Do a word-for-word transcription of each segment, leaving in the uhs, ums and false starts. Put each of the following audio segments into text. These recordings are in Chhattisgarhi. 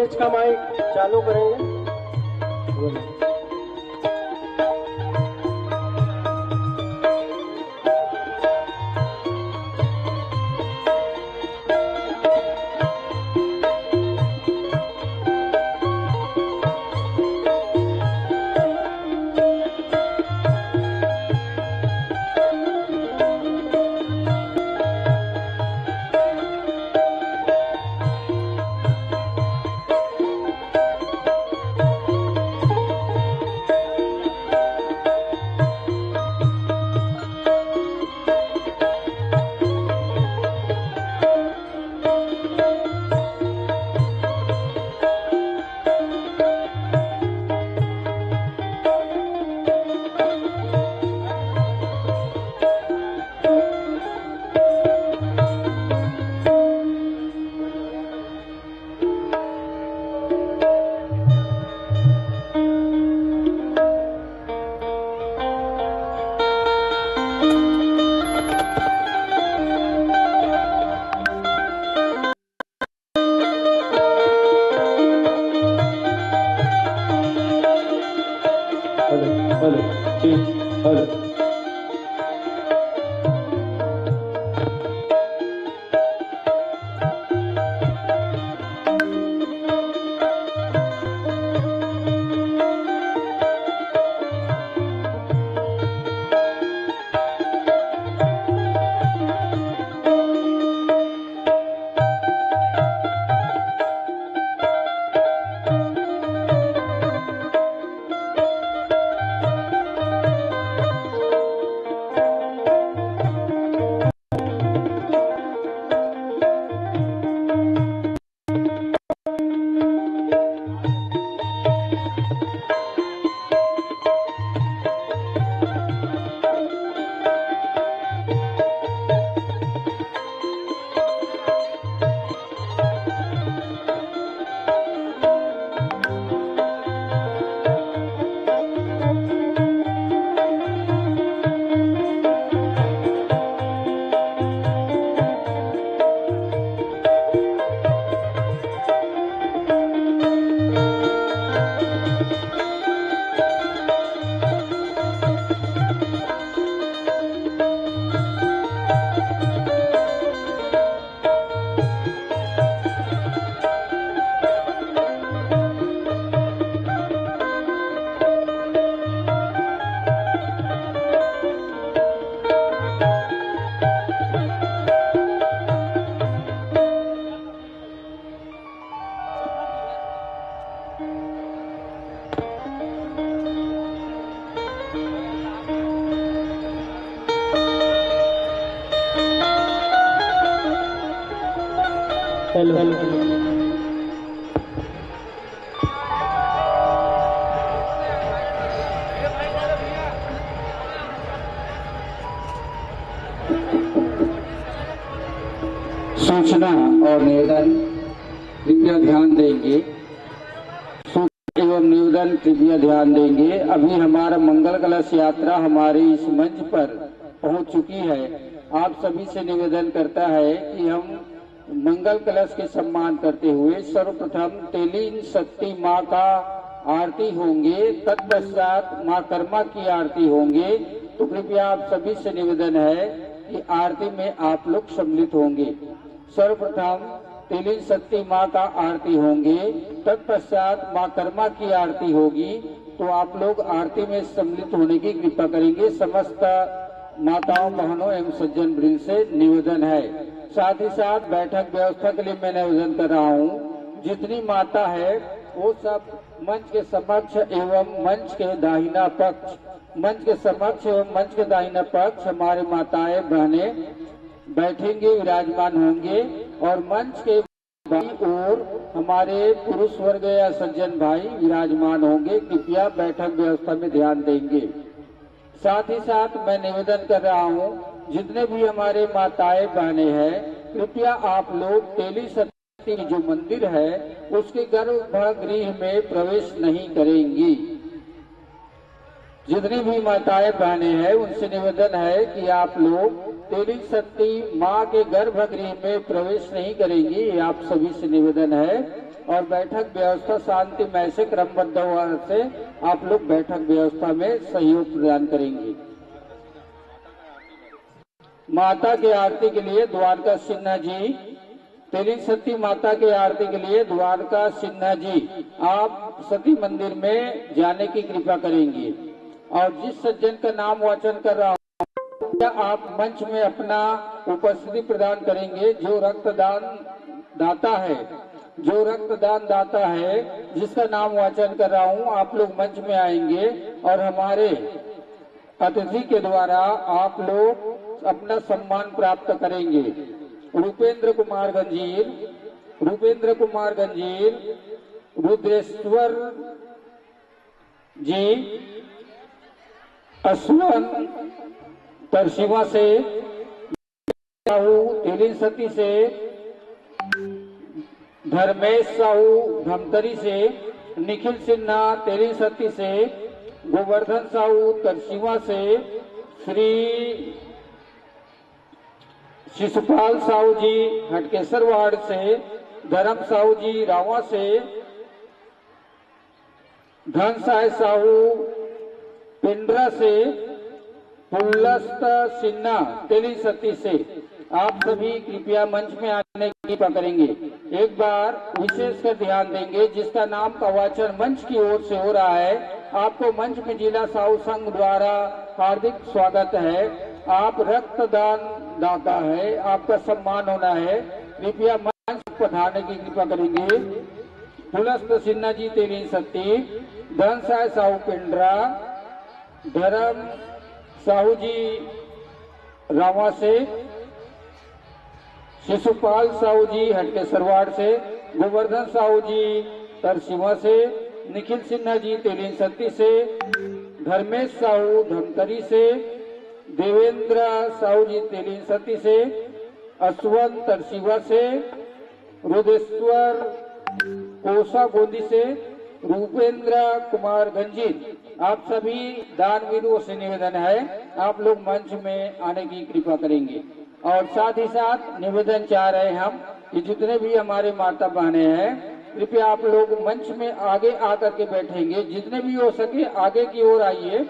इसका माइक चालू करेंगे। हेलो, हेलो, ठीक, हेलो। Hello, hello. सूचना और निवेदन, कृपया ध्यान देंगे। सूचना एवं निवेदन, कृपया ध्यान देंगे। अभी हमारा मंगल कलश यात्रा हमारे इस मंच पर पहुंच चुकी है। आप सभी से निवेदन करता है कि हम मंगल कलश के सम्मान करते हुए सर्वप्रथम तेलीन शक्ति माँ का आरती होंगे, तत्पश्चात माँ कर्मा की आरती होंगे। तो कृपया आप सभी से निवेदन है कि आरती में आप लोग सम्मिलित होंगे। सर्वप्रथम तेलीन शक्ति माँ का आरती होंगे, तत्पश्चात माँ कर्मा की आरती होगी। तो आप लोग आरती में सम्मिलित होने की कृपा करेंगे। समस्त माताओं, बहनों एवं सज्जन वृंद से निवेदन है। साथ ही साथ बैठक व्यवस्था के लिए मैं निवेदन कर रहा हूँ, जितनी माता है वो सब मंच के समक्ष एवं मंच के दाहिना पक्ष, मंच के समक्ष एवं मंच के दाहिना पक्ष हमारे माताएं बहनें बैठेंगे, विराजमान होंगे और मंच के बाईं ओर हमारे पुरुष वर्ग या सज्जन भाई विराजमान होंगे। कृपया बैठक व्यवस्था में ध्यान देंगे। साथ ही साथ मैं निवेदन कर रहा हूँ, जितने भी हमारे माताएं बहनें हैं, कृपया आप लोग तेली शक्ति जो मंदिर है उसके गर्भगृह में प्रवेश नहीं करेंगी। जितनी भी माताएं बहनें हैं उनसे निवेदन है कि आप लोग तेली शक्ति माँ के गर्भगृह में प्रवेश नहीं करेंगी। ये आप सभी से निवेदन है। और बैठक व्यवस्था शांतिमय से क्रमबद्ध होने से आप लोग बैठक व्यवस्था में सहयोग प्रदान करेंगे। माता के आरती के लिए द्वारका सिन्हा जी, तेलिंग सती माता के आरती के लिए द्वारका सिन्हा जी, आप सती मंदिर में जाने की कृपा करेंगे। और जिस सज्जन का नाम वाचन कर रहा हूँ, आप मंच में अपना उपस्थिति प्रदान करेंगे। जो रक्तदान दाता है, जो रक्तदान दाता है, जिसका नाम वाचन कर रहा हूँ, आप लोग मंच में आएंगे और हमारे अतिथि के द्वारा आप लोग अपना सम्मान प्राप्त करेंगे। रूपेंद्र कुमार गंजीर, रूपेंद्र कुमार गंजीर, रुद्रेश्वर जी, असवन तरसीवा से, साहू तेलिंग सती से, धर्मेश साहू धमतरी से, निखिल सिन्हा तेलिंग सती से, गोवर्धन साहू तरसीवा से, श्री शिशुपाल साहू जी हटकेसर वार्ड से, धर्म साहू जी रावा से, धनसाय साहू पिंडरा से, पुलस्त सिन्हा तेलिंग सती से, आप सभी कृपया मंच में आने की कृपा करेंगे। एक बार विशेषकर ध्यान देंगे, जिसका नाम का वाचन मंच की ओर से हो रहा है, आपको मंच में जिला साहू संघ द्वारा हार्दिक स्वागत है। आप रक्तदान दाता है, आपका सम्मान होना है, कृपया मंच पर पधारने की कृपा करेंगे। पुलस्त सिन्हा जी तेलिंग सती, धनसाय साहू पिंडरा, धर्म साहू जी रावा से, शिशुपाल साहू जी हटकेसर वार्ड से, गोवर्धन साहू जी तरसीवा से, निखिल सिन्हा जी तेलिंग सती से, धर्मेश साहू धमतरी से, देवेंद्र साहू जी तेलिंग सती से, असवंत तरसीवा से, रुदेश्वर कोसा गोंदी से, रूपेंद्र कुमार गंजीर, आप सभी दानवीरों से निवेदन है, आप लोग मंच में आने की कृपा करेंगे। और साथ ही साथ निवेदन चाह रहे हम कि जितने भी हमारे माता बहनें हैं, कृपया आप लोग मंच में आगे आकर के बैठेंगे, जितने भी हो सके आगे की ओर आइए।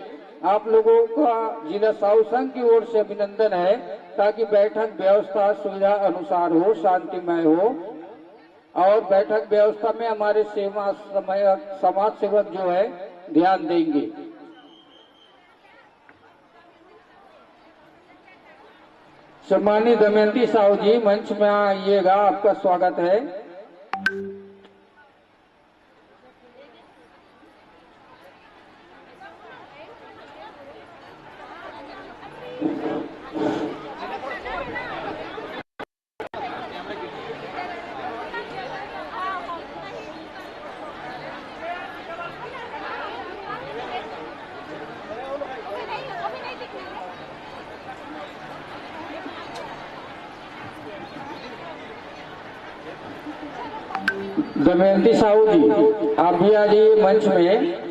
आप लोगों का जिला साहू संघ की ओर से अभिनंदन है, ताकि बैठक व्यवस्था सुविधा अनुसार हो, शांतिमय हो। और बैठक व्यवस्था में हमारे सेवा समय, समाज सेवक जो है, ध्यान देंगे। सम्मानित दमयंती साहू जी, मंच में आइएगा, आपका स्वागत है। दमयंती साहू जी, आप भी आ जाइए मंच में।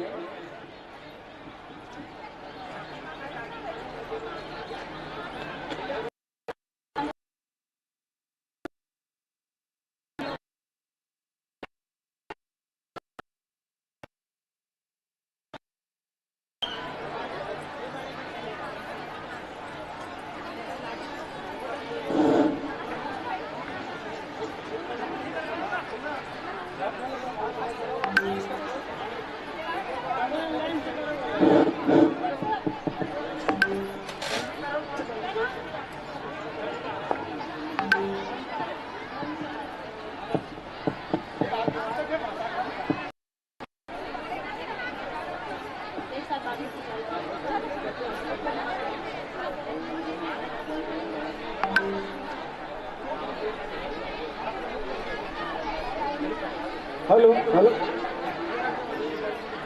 हेलो, हेलो,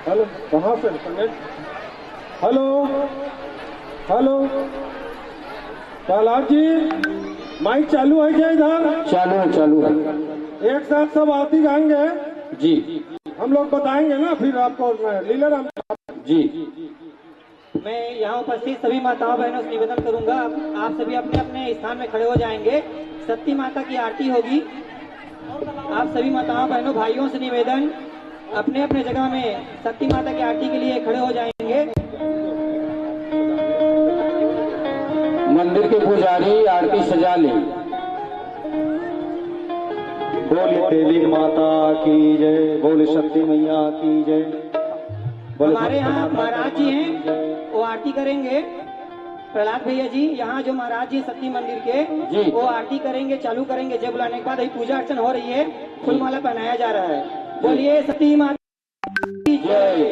हेलो, कहाँ से connect? Hello, hello, Prahlad ji, mic चालू है क्या इधर? चालू है, चालू है। एक साथ सब आती जाएंगे। जी। हम लोग बताएंगे ना फिर आपको, लीलाराम। जी। मैं यहाँ उपस्थित सभी माताओं बहनों से निवेदन करूंगा, आप, आप सभी अपने अपने स्थान में खड़े हो जाएंगे। सती माता की आरती होगी। आप सभी माताओं, बहनों, भाइयों से निवेदन, अपने अपने जगह में शक्ति माता की आरती के लिए खड़े हो जाएंगे। मंदिर के पुजारी आरती सजा ले। बोल तेलिंग माता की जय, बोल शक्ति मैया की जय, बोल हमारे शक्ति यहाँ माता महाराज जी की हैं, जय। वो आरती करेंगे। प्रहलाद भैया जी, यहाँ जो महाराज जी शक्ति मंदिर के, जी। वो आरती करेंगे, चालू करेंगे। जय बुलाने के बाद अभी पूजा अर्चन हो रही है, फूलमाला पहनाया जा रहा है। बोलिए शक्ति माता की जय।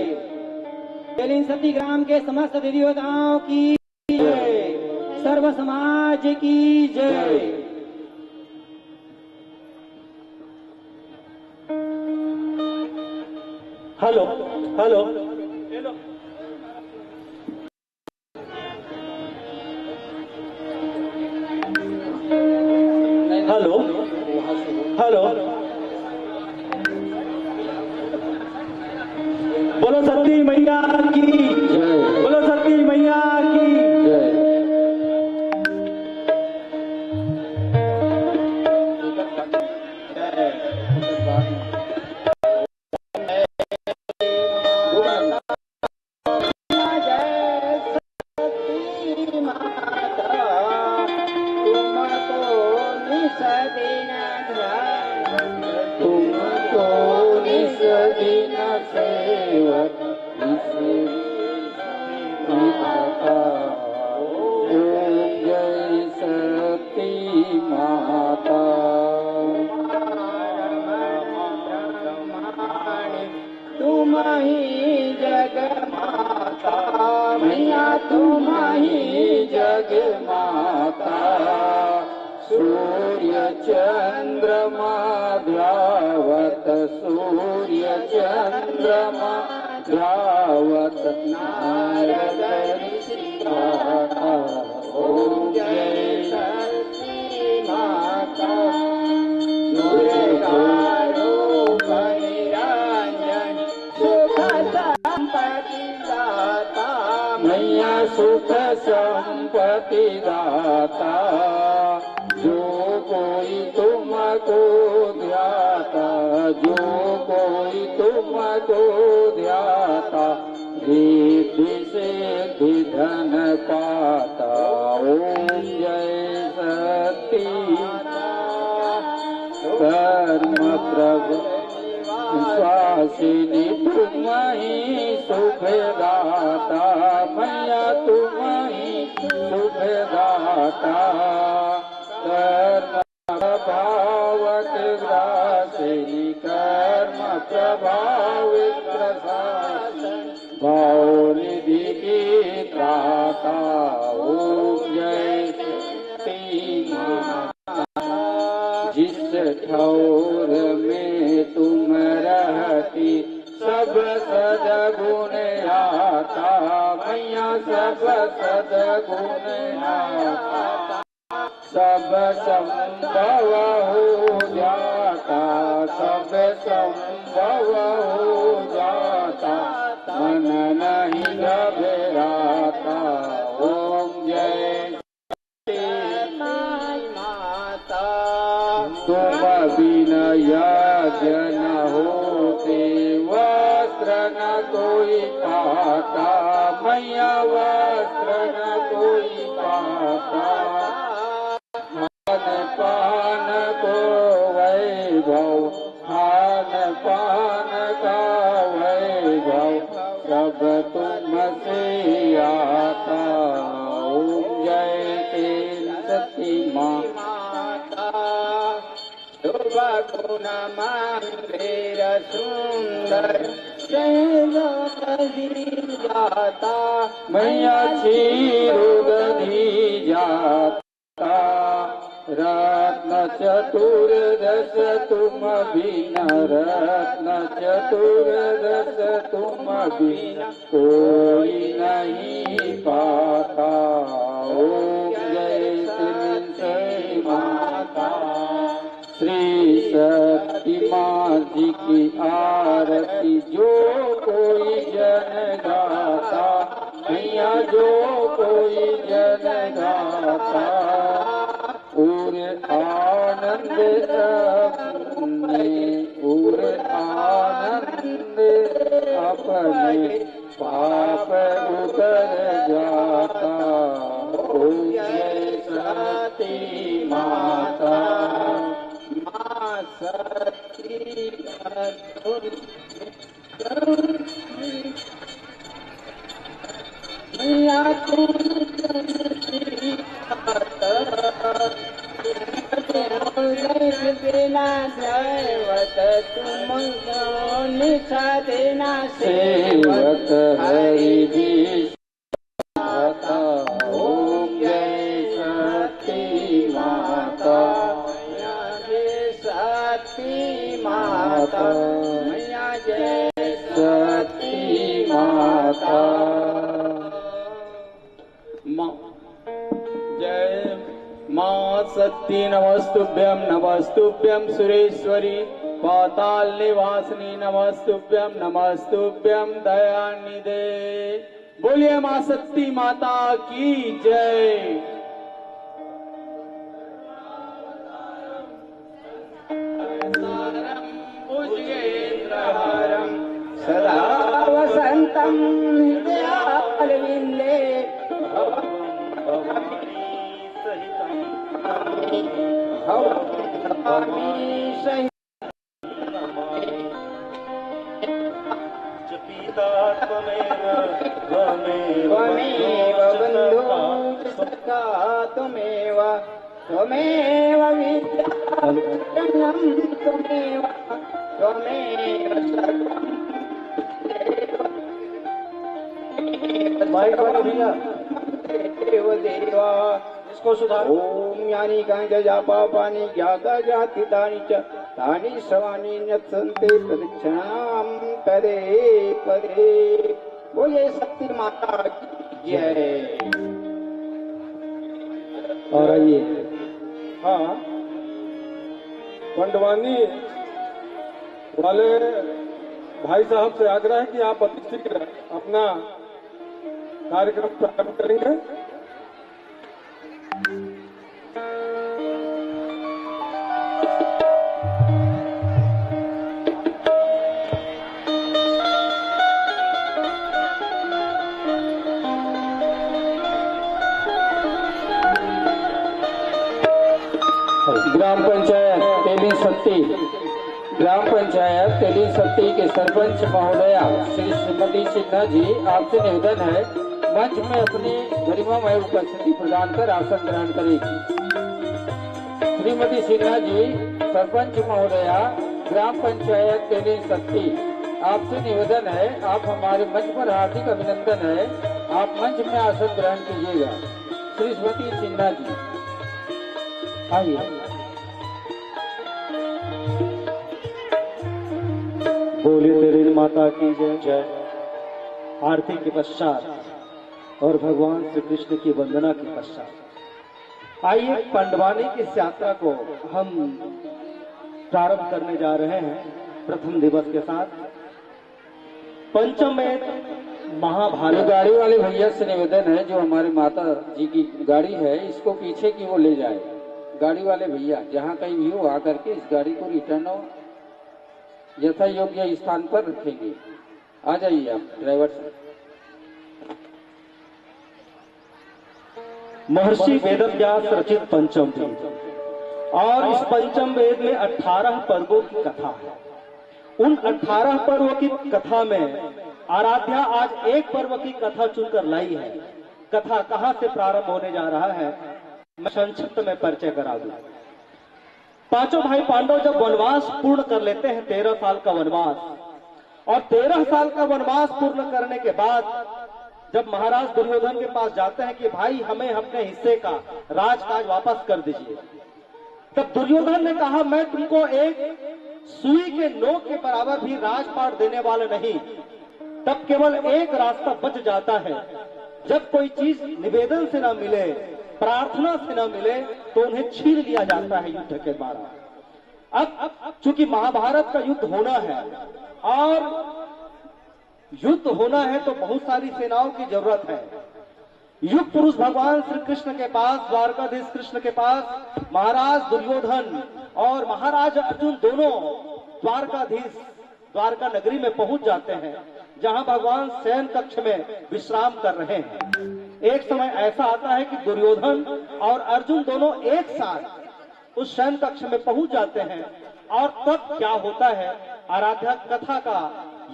तेलिंग शक्ति ग्राम के समस्त देवी देवताओं की जय, सर्व समाज की जय। Hello, hello. Hello, hello. बोलो शक्ति मैया की जय। बोलो शक्ति मैया की जय। तुमको निस दिन सेवत, निस दिन माता। ओम जय शक्ति माता। तुम ही जग माता, मैया तुम ही जग माता। सूर्य चंद्रमा ध्यावत, सूर्य चंद्रमा ध्यावत, नारद ऋषि गाता। ओम जय शक्ति माता। दुर्गा रूप निरंजन, सुख संपत्ति दाता, मैया सुख संपत्ति दाता। जो कोई तुमको ध्याता, जो कोई तुमको ध्याता, रिद्धि सिद्धि धन पाता। ओम जय शक्ति माता। कर्म प्रभु विश्वासिनी, तुम ही सुखदाता, मैया तुम ही सुखदाता। कर्म प्रभावक ग्रासिनी, कर्म प्रभावित प्रशासन, भाव निधि की त्राता। ओम जय शक्ति माता। जिस ठौर में तुम रहती, सब सदगुण आता, मैया सब सदगुण आता। सब संभव हो जाता, सब संभव हो जाता, मन नहीं घबराता। ओम जय माता। तुम बिन यज्ञ न होते, वस्त्र न कोई पाता, मैया वस्त्र न कोई पाता। खान पान को वैभव, खान पान का वैभव, सब तुमसे आता। ओम जय तेलिंग शक्ति माता। शुभ गुण मंदिर सुंदर, सेवा दी जाता, मैया क्षीर उदधि जाता। रत्न चतुर्दश तुम बिन, रत्न चतुर्दश तुम बिन, कोई नहीं पाता। ओम जय श्री माता। श्री शक्ति माँ जी की आरती, जो कोई जन गाता, मैया जो कोई जन गाता, पूरे आनंद उर आनंद अपने पाप उतर जाता। ओम जय सती माता। माँ सती अतुल मैया तुम जन की माता। बिना सेवत तुम कौन सा देना सेवत हरि विश्व माता। ओम जय सती माता। मैया जय सती माता। मैया जय सती माता। माँ जय माँ सती नमस्तुभ्यम नमस्तुभ्यम सुरेश्वरी पाताल निवासिनी नमस्तुभ्यम नमस्तुभ्यम दयानिधे। बोलिए माँ सती माता की जय। सदा वसन्तं हृदयारविन्दे। भवं भवानी सहितं। भवं भवानी सहितं। च पिता त्वमेव, त्वमेव त्वमेव बन्धुश्च बन्धुश्च सखा। सखा त्वमेव, त्वमेव विद्या त्वमेव, त्वमेव सर्वं माइक बंद भैया। देव देवा। इसको सुधार। ओम यानि कानि च पापानि ज्ञातजानितानि च तानि सर्वाणि नश्यन्ति प्रदक्षिणां पदे पदे। बोलिए सती माता की जय। और आइए। हाँ, पंडवानी वाले भाई साहब से आग्रह है कि आप अति शीघ्र अपना कार्यक्रम प्रारंभ करेंगे। ग्राम पंचायत तेली सत्ती, ग्राम पंचायत तेली सत्ती के सरपंच महोदया श्री श्रीमती सिन्हा जी, आपसे निवेदन है, मंच में अपनी गरिमामय उपस्थिति प्रदान कर आसन ग्रहण करें। श्रीमती सिन्हा जी, सरपंच महोदया, ग्राम पंचायत तेली सत्ती, आपसे निवेदन है, आप हमारे मंच पर हार्दिक अभिनंदन है, आप मंच में आसन ग्रहण कीजिएगा। श्रीमती सिन्हा जी, आइए। बोलिए तेरी माता की जय। जय। आरती के पश्चात और भगवान श्री कृष्ण की वंदना के पश्चात आइए, पंडवानी की इस यात्रा को हम प्रारंभ करने जा रहे हैं प्रथम दिवस के साथ। पंचम वेद महाभारत। गाड़ी वाले भैया से निवेदन है, जो हमारे माता जी की गाड़ी है, इसको पीछे की वो ले जाए। गाड़ी वाले भैया जहाँ कहीं भी हो, आकर के इस गाड़ी को रिटर्न हो यथा योग्य स्थान पर रखेंगे। आ जाइए आप ड्राइवर साहब। महर्षि वेदव्यास रचित पंचम वेद, और इस पंचम वेद में अठारह पर्वों की कथा है। उन अठारह पर्व की कथा में आराध्या आज एक पर्व की कथा चुनकर लाई है। कथा कहाँ से प्रारंभ होने जा रहा है, मैं संक्षिप्त में परिचय करा दूं। पांचों भाई पांडव जब वनवास पूर्ण कर लेते हैं, तेरह साल का वनवास, और तेरह साल का वनवास पूर्ण करने के बाद जब महाराज दुर्योधन के पास जाते हैं कि भाई, हमें अपने हिस्से का राजकाज वापस कर दीजिए, तब दुर्योधन ने कहा, मैं तुमको एक सुई के नोक के बराबर भी राजपाट देने वाला नहीं। तब केवल एक रास्ता बच जाता है, जब कोई चीज निवेदन से ना मिले, प्रार्थना से ना मिले, तो उन्हें छीन लिया जाता है युद्ध के द्वारा। अब चूंकि महाभारत का युद्ध होना है और युद्ध होना है तो बहुत सारी सेनाओं की जरूरत है। युग पुरुष भगवान श्री कृष्ण के पास, द्वारकाधीश कृष्ण के पास महाराज दुर्योधन और महाराज अर्जुन दोनों द्वारकाधीश, द्वारका नगरी में पहुंच जाते हैं, जहां भगवान शयन कक्ष में विश्राम कर रहे हैं। एक समय ऐसा आता है कि दुर्योधन और अर्जुन दोनों एक साथ उस शयन कक्ष में पहुंच जाते हैं। और तब क्या होता है, आराध्या कथा का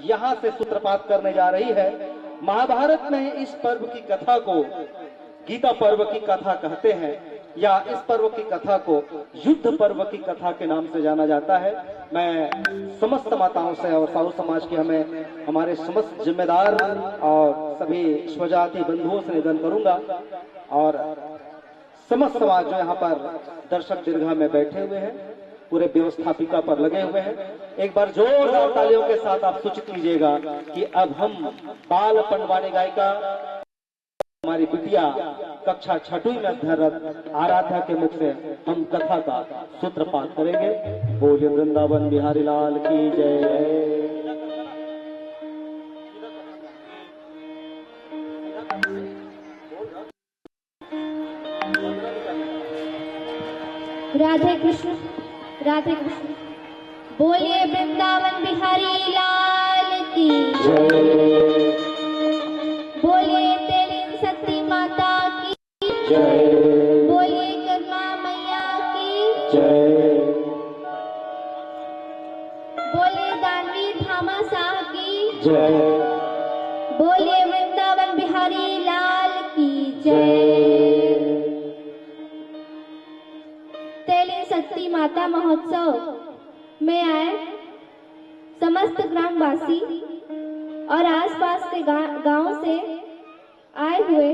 यहां से सूत्रपात करने जा रही है। महाभारत में इस पर्व की कथा को गीता पर्व की कथा कहते हैं, या इस पर्व की कथा को युद्ध पर्व की कथा के नाम से जाना जाता है। मैं समस्त माताओं से और साहू समाज के, हमें, हमारे समस्त जिम्मेदार और सभी स्वजाति बंधुओं से निवेदन करूंगा, और समस्त समाज जो यहाँ पर दर्शक दीर्घा में बैठे हुए हैं, पूरे व्यवस्थापिका पर लगे हुए हैं, एक बार जोरदार तालियों के साथ आप सूचित कीजिएगा कि अब हम बाल पंडवानी गायिका, हमारी बिटिया कक्षा छठवीं में अध्ययनरत आराध्या के मुख से हम कथा का सूत्रपात करेंगे। बोलिए वृंदावन बिहारी लाल की जय। राधे कृष्ण, राधे कृष्ण। बोलिए वृंदावन बिहारी लाल की। बोलिए तेलिंग सती माता की। बोलिए कर्मा मैया की। बोलिए दानवीर भामा शाह की। बोलिए वृंदावन बिहारी लाल की जय। तेलिंग सती माता महोत्सव में आए समस्त ग्रामवासी और आसपास के गा-, गांव से आए हुए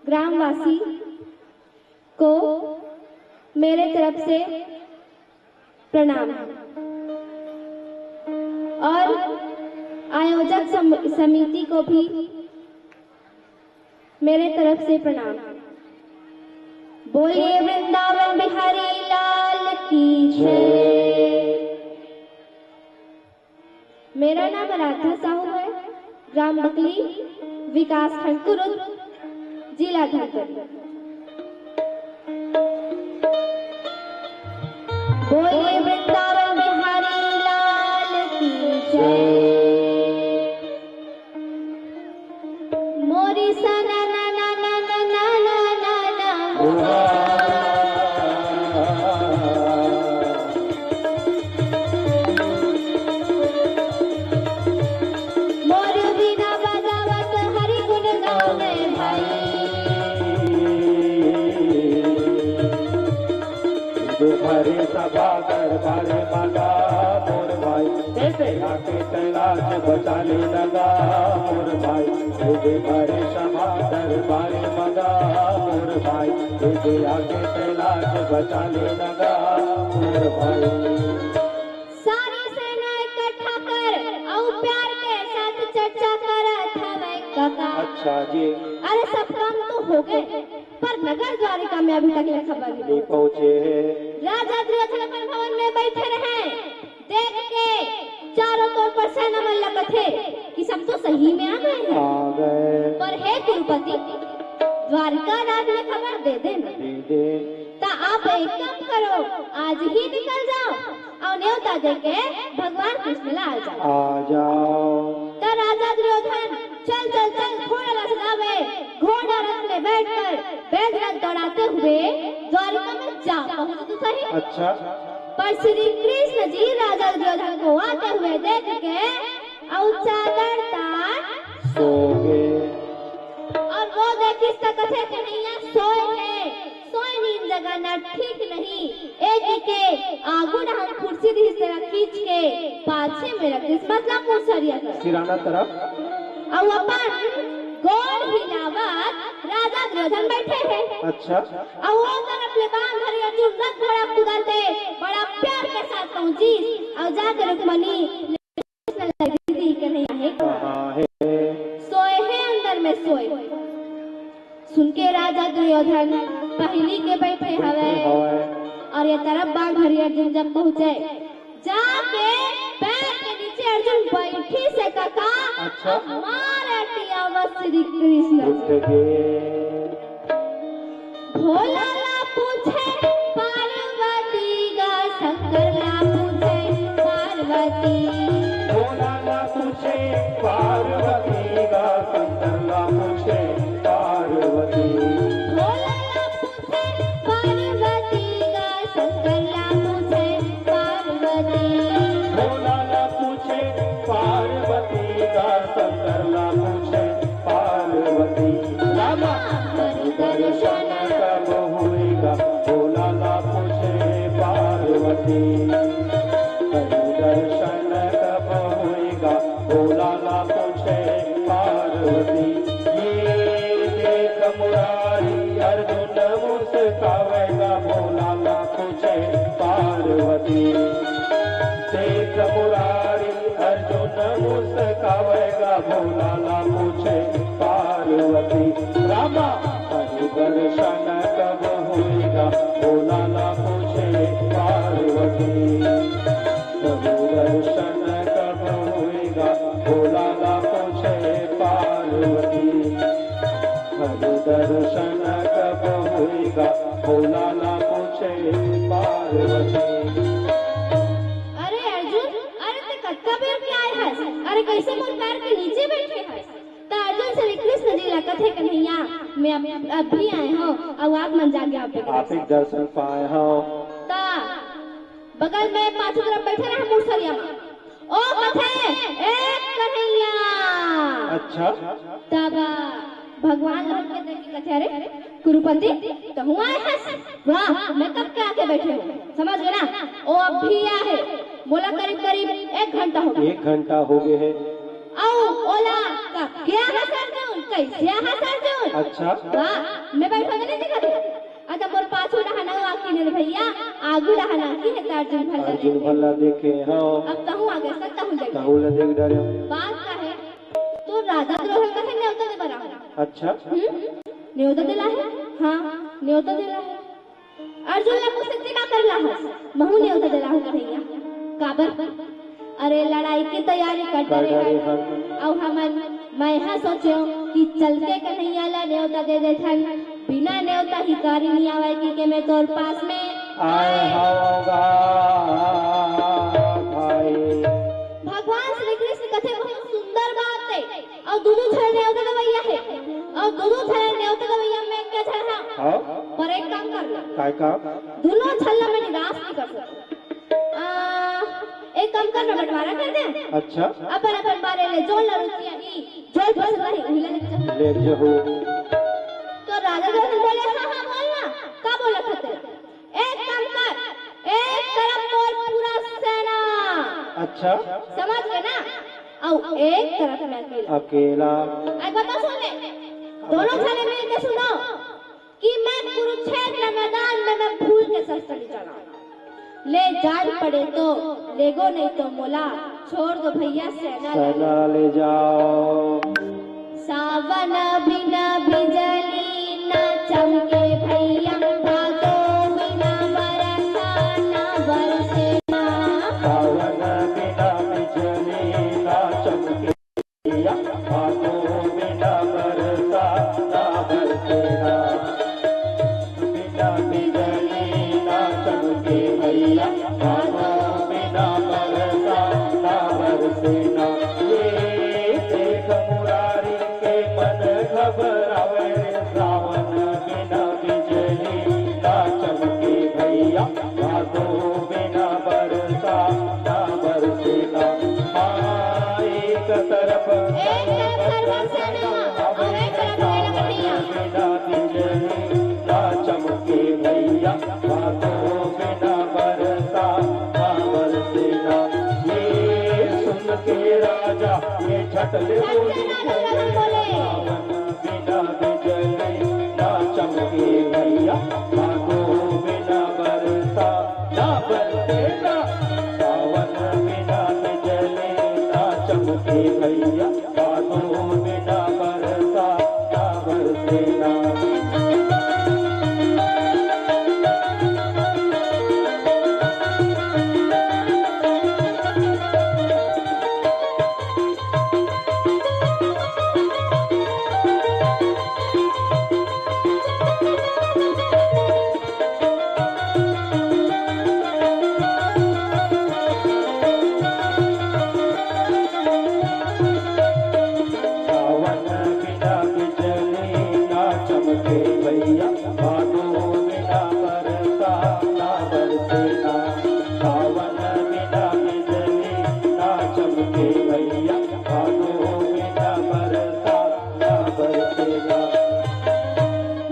ग्रामवासी को मेरे तरफ से प्रणाम है और आयोजक सम-, समिति को भी मेरे तरफ से प्रणाम। बोलिए वृंदावन बिहारी लाल की जय। मेरा नाम राधा साहू है, ग्राम बकली, विकास खंड कुरुद, जिला धमतरी। बोलिए वृंदावन बिहारी लाल की जय। मोरी सा ना ना ना ना ना ना ना ना। मोर वीणा बजावत हरि गुण गावे भाई। भरे सभा दरबार मगा मोर भाई, तेरे आके कैलाश बचाले लगा मोर भाई। तुझे भरे सभा दरबार मगा मोर भाई, तुझे आके कैलाश बचाले लगा मोर भाई। सारी सेना इकट्ठा कर अउ प्यार के साथ चर्चा करत हवय कका। अच्छा जी। अरे सब काम तो हो गए, पर नगर द्वारिका में अभी तक ले खबर नहीं नहीं पहुंचे। राजा दुर्योधन अपन भवन में बैठे रहे, देख के चारों तरफ पर सेना मन लगत हे कि सब तो सही में आ गए हैं। आ गए। पर हे कुरुपति, द्वारिका राज में खबर दे देना। दे दे। त आप एक काम करो, आज ही निकल जाओ अउ नेवता दे के भगवान कृष्ण ला आ जाओ। आ जाओ। त राजा दुर्योधन चल चल चल घोड़ा ला सजावे, घोड़ा रथ में बैठकर बैल रथ दौड़ाते हुए द्वारिका में जा पहुंचते सही। अच्छा। पर श्री कृष्ण जी राजा दुर्योधन को आते हुए देख के अउ चादर तान सो गए। अउ वो देखिस त कथे कन्हैया सोए हे, सोए नींद जगाना ठीक नहीं। एक के आगू डहर कुर्सी रिहिस तेला खींच के पाछे में रखिस, मतलब मुसरिया कर। सिराना तरफ। अउ अपन गोड़ हिलावत राजा दुर्योधन बैठे हे। अच्छा। अउ वो तरफ ले बांध धरे अर्जुन रथ घोड़ा कुदाते बड़ा प्यार के साथ पहुंचिस अउ जाके रुक्मणी कृष्ण लगी दी के नहीं आहे। कहाँ है? सोए हे अंदर में सोए। सुन के राजा दुर्योधन पहली के बैठे हवे हवे। अउ ये तरफ बांध धरे अर्जुन जब पहुंचे, जाके पैर के नीचे अर्जुन बैठी से कका। अच्छा। अउ मार अटिया श्री कृष्ण। उठ गे। भोला ला पूछे पार्वती गा, शंकर ला पूछे पार्वती। भोला ला पूछे पार्वती गा, शंकर ला पूछे पार्वती। भोला ला पूछे पार्वती गा, शंकर ला पूछे पार्वती। भोला ला पूछे पार्वती गा, शंकर ला पूछे पार्वती। रामा, हरि दर्शन कब होएगा? भोला ला पूछे पार्वती। हरि दर्शन कब होएगा? भोला ला पूछे पार्वती। ये देख मुरारी अर्जुन मुस्कावेगा, भोला ला पूछे पार्वती। देख मुरारी अर्जुन मुस्कावेगा, भोला ला पूछे पार्वती। रामा, हरि दर्शन कब होएगा? भोला ला पूछे पार्वती। हरि दर्शन कब होएगा? भोला ला पूछे पार्वती। हरि दर्शन कब होएगा? भोला ला पूछे पार्वती। अरे अर्जुन, अरे ते कतका बेर के आए हस? अरे कैसे मोर पैर के नीचे बैठे हस? त अर्जुन श्री कृष्ण जी ला कथे, "कन्हैया, मैं अब, अभी आए हंव, अउ आप मन जागे आप।" आप एक दर्शन पाए हंव। त बगल में पाछू तरफ बैठे रहे मुसरिया में। ओ कथे, "ए कन्हैया।" अच्छा। तब भगवान लौट के देख के कथे, "अरे कुरुपति, तहूँ आए हस? वाह, मैं कब के आके बैठे हंव।" समझ गे ना? ओ अभी आए हे, मोला करीब करीब एक घंटा हो गे। एक घंटा हो गे हे। अउ ओला कब के आए हस अर्जुन, कैसे आए हस अर्जुन? अच्छा। वाह, मैं बैठे नइ दिखत हे। अच्छा, मोर पाछू डहान आके नइ भैया, आगू डहान आके हे त अर्जुन भल्ला अर्जुन देखे। भल्ला देखे हंव। अब तहूँ आगे सक तहूँ देख। तहूँ ला देख डरे। बात का हे? तो राजा द्रोह कथे नेवता दे बर आए हंव। अच्छा। हम्म? नेवता दे ला हे? हाँ, नेवता दे ला हे। अर्जुन ला पूछथे, "का करे ला हस?" "महूँ नेवता दे ला हंव भैया।" "काबर?" "अरे, लड़ाई के तैयारी कर कर डरे डरे हन।" हन। अउ हमन, मैं हा सोचेंव कि चल के कन्हैया ला नेवता दे देथन, बिना नेवता हिकारी नइ आवय कि के मैं तोर पास में आए आए। हंव गा भाई। भगवान श्री कृष्ण कथे, बहुत सुंदर बात हे। अउ दूनों झन नेवता देवइया हे। अउ दूनों झन नेवता देवइया में के झन हा। हाँ। पर एक काम कर ले। काय काम? दूनों झन ला मैं निराश नइ कर सकंव। आ, एक काम कर ना, बंटवारा कर दे। अच्छा। अपन अपन बारे ले, जोन ला रुचि आही, जोन पसंद आही, उही ला लेके जाहू। ले जाहू। तो राजा दशरथ बोले, "हाँ, हाँ, बोल ना, का बोलत हस?" एक काम कर, एक तरफ मोर पूरा सेना। अच्छा। समझ गे ना? अउ एक तरफ मैं अकेला। अकेला। एक बात सुन ले, दूनों झने मिल के सुनो कि मैं कुरुक्षेत्र मैदान में मैं फूल के सस्ता नइ चलांव। ले जान पड़े तो लेगो, नइ तो मोला छोड़ दो भैया सेना ला। सेना ले जाओ। सावन बिना बिजली ना चमके भैया, भादो बिना बरसा ना बरसे ना। सावन बिना बिजली ना चमके भैया, भादो बिना बरसा ना बरसे ना। बिना बिजली ना चमके भैया, भादो बिना बरसा ना बरसे ना। ये देख मुरारी के मन घबरावे रे, सावन बिना बिजली ना चमके भैया, भादो बिना बरसा ना बरसे ना। हाँ, एक तरफ एक तरफ सर्व सेना, अउ एक तरफ मेरा कन्हैया। बिना बिजली ना चमके भैया, भादो बिना बरसा ना बरसे ना। ये सुन के राजा ये झट ले झट से बोली, राजा गगन बोले। सावन बिना बिजली ना चमके भैया, भादो बिना बरसा ना बरसे ना। सावन बिना बिजली ना चमके भैया, भादो बिना बरसा ना बरसे ना। ना बरसे ना सावन बिना बिजली, ना चमके भैया भादो बिना बरसात, ना बरसे ना।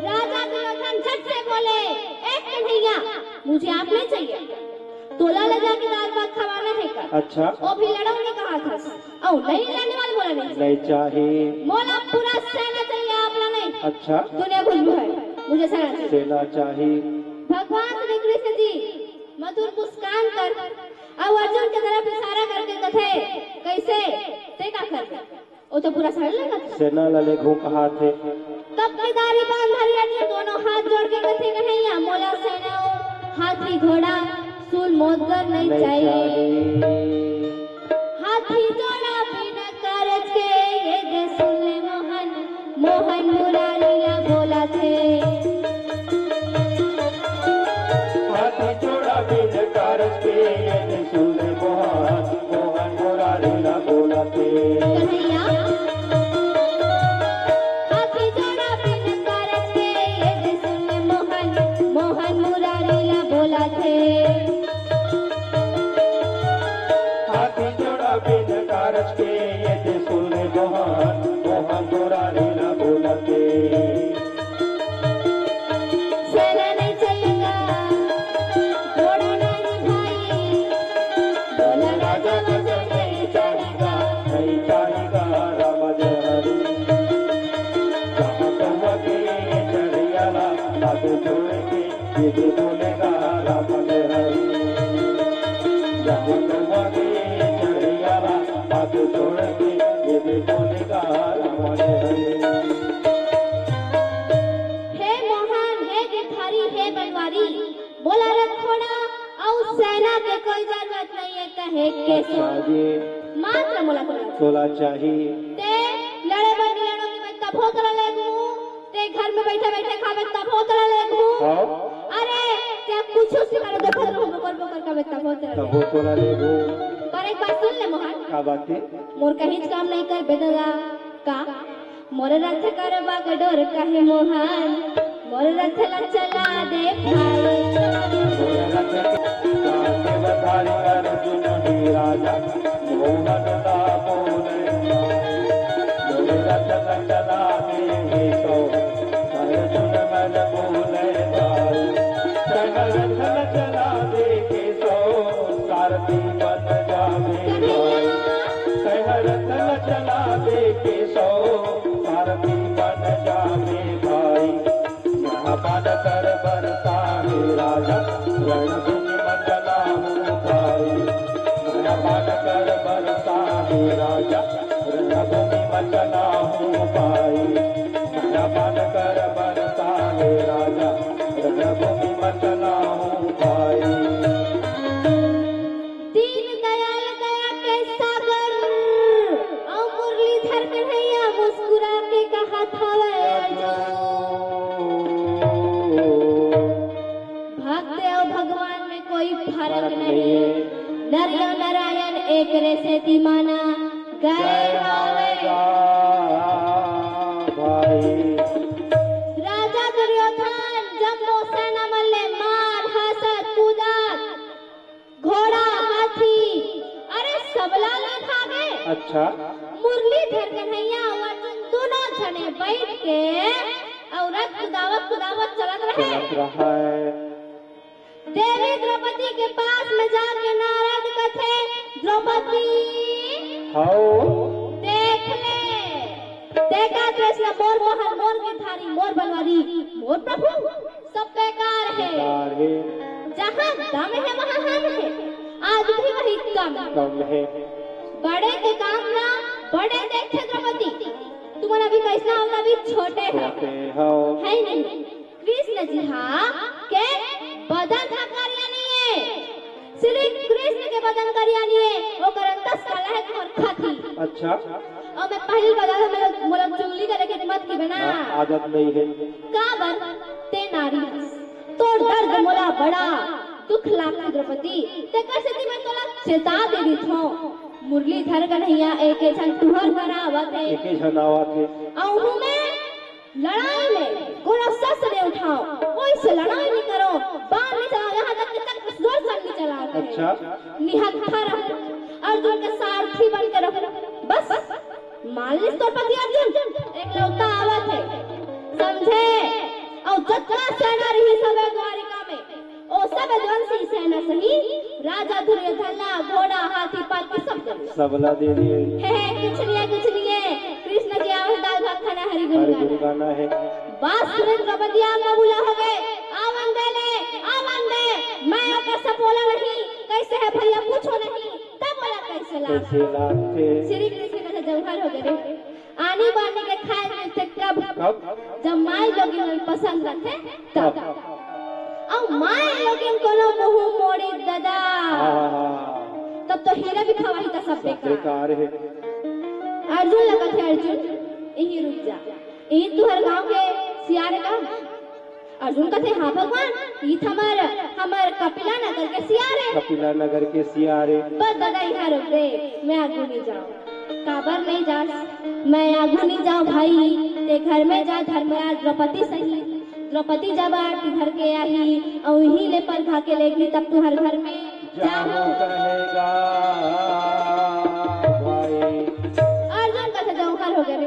राजा दुर्योधन झट से बोले, "ए कन्हैया, मुझे आप नहीं चाहिए। तोला ले जाके दाल भात खवाना हे का?" अच्छा। वो भी लड़ो नहीं कहा था। अउ नहीं लाने वाले बोला नहीं। नहीं चाही। मोला पूरा सेना चाहिए, आप ला नहीं। अच्छा। दुनिया कुछ भी है, मुझे सेना चाहिए। सेना चाही। भगवान श्री कृष्ण जी मधुर मुस्कान कर अउ अर्जुन के तरफ इशारा करके कथे, "कैसे? ते का करबे?" वो तो पूरा सेना लेगा। सेना ला लेगहूं कहाथे। तब केदारी बांध धरी अर्जुन दोनों हाथ जोड़ के कथे, "कन्हैया, मोला सेना अउ हाथी घोड़ा सूल मोदगर नहीं नहीं चाहिए।" चाहिए। हाथी जोड़ा बिन कारज के, ये दे सुन ले मोहन, मोहन मुरारी ला बोलाथे। हाथी जोड़ा बिन कारज के, ये दे सुन ले मोहन, मोहन मुरारी ला बोलाथे। कन्हैया। हाथी जोड़ा बिन कारज के, ये दे सुन ले मोहन, मोहन मुरारी ला बोलाथे। हाथी जोड़ा बिन कारज के, ये दे सुन मोहन, मोहन मुरारी ला बोलाथे। सेना नहीं चलेगा, घोड़ा नहीं भाई, बोला राजा लक्ष्मण नहीं चलेगा, नहीं चलेगा राम जय हरी। जहाँ कौवा के चढ़ियाला, हाथ जोड़ के ये भी बोलेगा राम हरि। जब कौवा के चढ़ियाला हाथ जोड़ के ये भी बोलेगा राम हरि। हे मोहन, हे गिरधारी, हे बनवारी, मोला रखोड़ा अउ सेना के कोई जरूरत नहीं है कहे के अच्छा सुन। जी। मात्र मोला तोला। तोला चाही। ते लड़े बर नहीं लड़ोगे, मैं तभो तोला ले दूं। ते घर में बैठे बैठे खाबे तभो तोला लेगहूं। हाँ। अरे, ते कुछू सिखाना देखत रहो, बोकर बोकर खाबे तभो तोला तभो लेगहूं। तोला लेगहूं। पर एक बात सुन ले मोहन। का बात हे? मोर कहीं काम नहीं कर बेदला का? मोर रथ करबा के डोर कहे मोहन, मोर रथ ला चला दे भाई। मोर रथ के साथ बधाई अर्जुन ही राजा, मोहन दा बोले। मोर रथ ला चला दे हे तो, अर्जुन मन बोले भाई। तैं ह रथ ला चला दे के सो, सारथी बन जाबे भाई। तैं ह रथ ला चला दे के सो, सारथी बन जाबे भाई। मया बाण कर बरसा हे राजा, रणभूमि म चला हूँ भाई। मया बाण कर बरसा हे राजा, रणभूमि म चला हूँ भाई। मया बाण कर बरसा हे राजा, रणभूमि म चला हूँ भाई। दीन दयाल दया के सागर अउ मुरलीधर कन्हैया मुस्कुरा के कहत हवय, अर्जुन, भक्त अउ भगवान में कोई फरक फरक नहीं। नहीं है। नर अउ नारायण एक रे सेती माना गए हवय। भाई। राजा दुर्योधन जब मोर सेना मन ले मार, हंसत, कूदत, घोड़ा, हाथी, अरे सबला ले भागे। अच्छा। मुरलीधर कन्हैया अउ अर्जुन दोनों झने बैठ के अउ रथ कुदावत कुदावत चलत रहे। चलत रहे। देवी द्रौपदी के पास में जाके नारद कथे, "द्रौपदी, हौ। देख ले, देखा कृष्ण, मोर महल, मोर गिरधारी, मोर बनवारी, मोर प्रभु, सब बेकार है। बेकार है। जहाँ दम है, वहाँ हम है। आज भी वही कम है। कम है। बड़े के काम ना बड़े देखे द्रौपदी। तुमन अभी कैसना हो, अभी छोटे हो। छोटे हो। है नहीं? कृष्ण जी हा के बदन हा करिया नहीं है। श्री कृष्ण के बदन करिया नहीं है, ओकर अंतस काला है, तुम्हर खाती।" अच्छा। अउ मैं पहिली बता दूं, मोला, मोला चुगली करे के मत की बना। हाँ, आदत नहीं है। काबर ते नारी हस, तोर दर्द मोला बड़ा दुख लागथे द्रौपदी, तेकर सेती मैं तोला चेता दे देथों। मुरलीधर कन्हैया एके झन तुहर घर आवत हे। एके झन आवत हे। अउ उहू में लड़ाई में कोनो शस्त्र नहीं उठाओ, कोई से लड़ाई नहीं करो, बाण नहीं निहत्था रहूं, अर्जुन के सारथी बन के रहूं। बस, मान लिस तोर पति अर्जुन, एकलौता आवत हे, समझे? अउ जतका सेना रही सबे द्वारिका में, ओ सब यदुवंशी सेना सही, राजा दुर्योधन ला घोड़ा, हाथी, पालकी सब दे दिस। सबला दे दिए। हे, हे, कुछ नहीं है, कुछ नहीं है। कृष्ण जी आवत, दाल भात खाना, हरि गुण हरि गाना। गुण गाना है। बस, सुनत द्रौपदी आग बबूला हो गए। आवन दे ले, आवन दे। मैं ओकर सपोला नहीं, कैसे है भैया पूछो नहीं, तब बोला कैसे लाग। कैसे लागथे? श्री कृष्ण का जौहर हो गए रे। आनी बानी के खाए मिलथे कब? कब? जब माई लोगिन मन पसंद रथे तब। तब। अउ माई लोगिन कोनो मुंह मोड़ी ददा। हाँ। तब तो हीरा भी खवाही त सब सब बेकार। बेकार है। अर्जुन ला कथे, अर्जुन, इही रुक जा। इही तुहर गांव के सियार का? अर्जुन कथे, हाँ भगवान, ई त हमर, हमर कपिला नगर के सियार हे। कपिला नगर के सियार हे। बस ददा, इहाँ रोक दे, मैं आगू नहीं जाऊँ। काबर नहीं जास? मैं आगू नहीं जाऊँ भाई, ते घर में जा, धर्मराज द्रौपदी सही, द्रौपदी जब आरती धर के आही, अउ इही ले परघा के लेगी, तब तुहर घर में जाहूँ। जाहूँ कहेगा भाई। अर्जुन कथे, जौहर हो गए रे।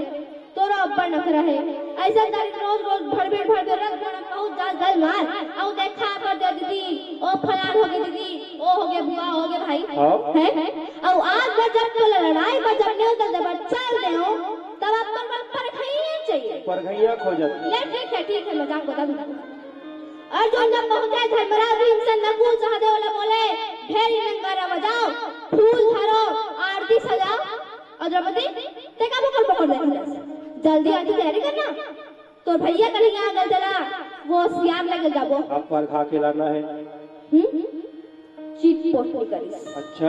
तोरो अब्बड़ नखरा हे। अइसन तारीख रोज रोज भड़बेड़ भड़बेड़ रख देना, कहूँ जा गल मार। अउ देखा कर दे दीदी, ओ फलान हो गए दीदी, ओ हो गए बुआ, हो गए भाई। हाँ। हैं? अउ आज बर जब तोला लड़ाई बर जब नेवता देबर चल देहूँ, तब अपन बर परघइया चाहिए। परघइया खोजत। ले ठीक है, ठीक है, मजाक बता दूँ। अर्जुन जब पहुँचे, धर्मराज भीमसेन नकुल सहदेव ला बोले, "ढेरी नंगारा बजाओ, फूल धरो, आरती सजाओ।" अउ द्रौपदी, "ते का बकर बकर देखत हस? जल्दी आरती तैयारी करना। तोर भैया कन्हैया आ गए तेला, वो सियार ले गए जाबो।" अब परघा के लाना है। हम्म? चीट पोट नहीं करिस। अच्छा।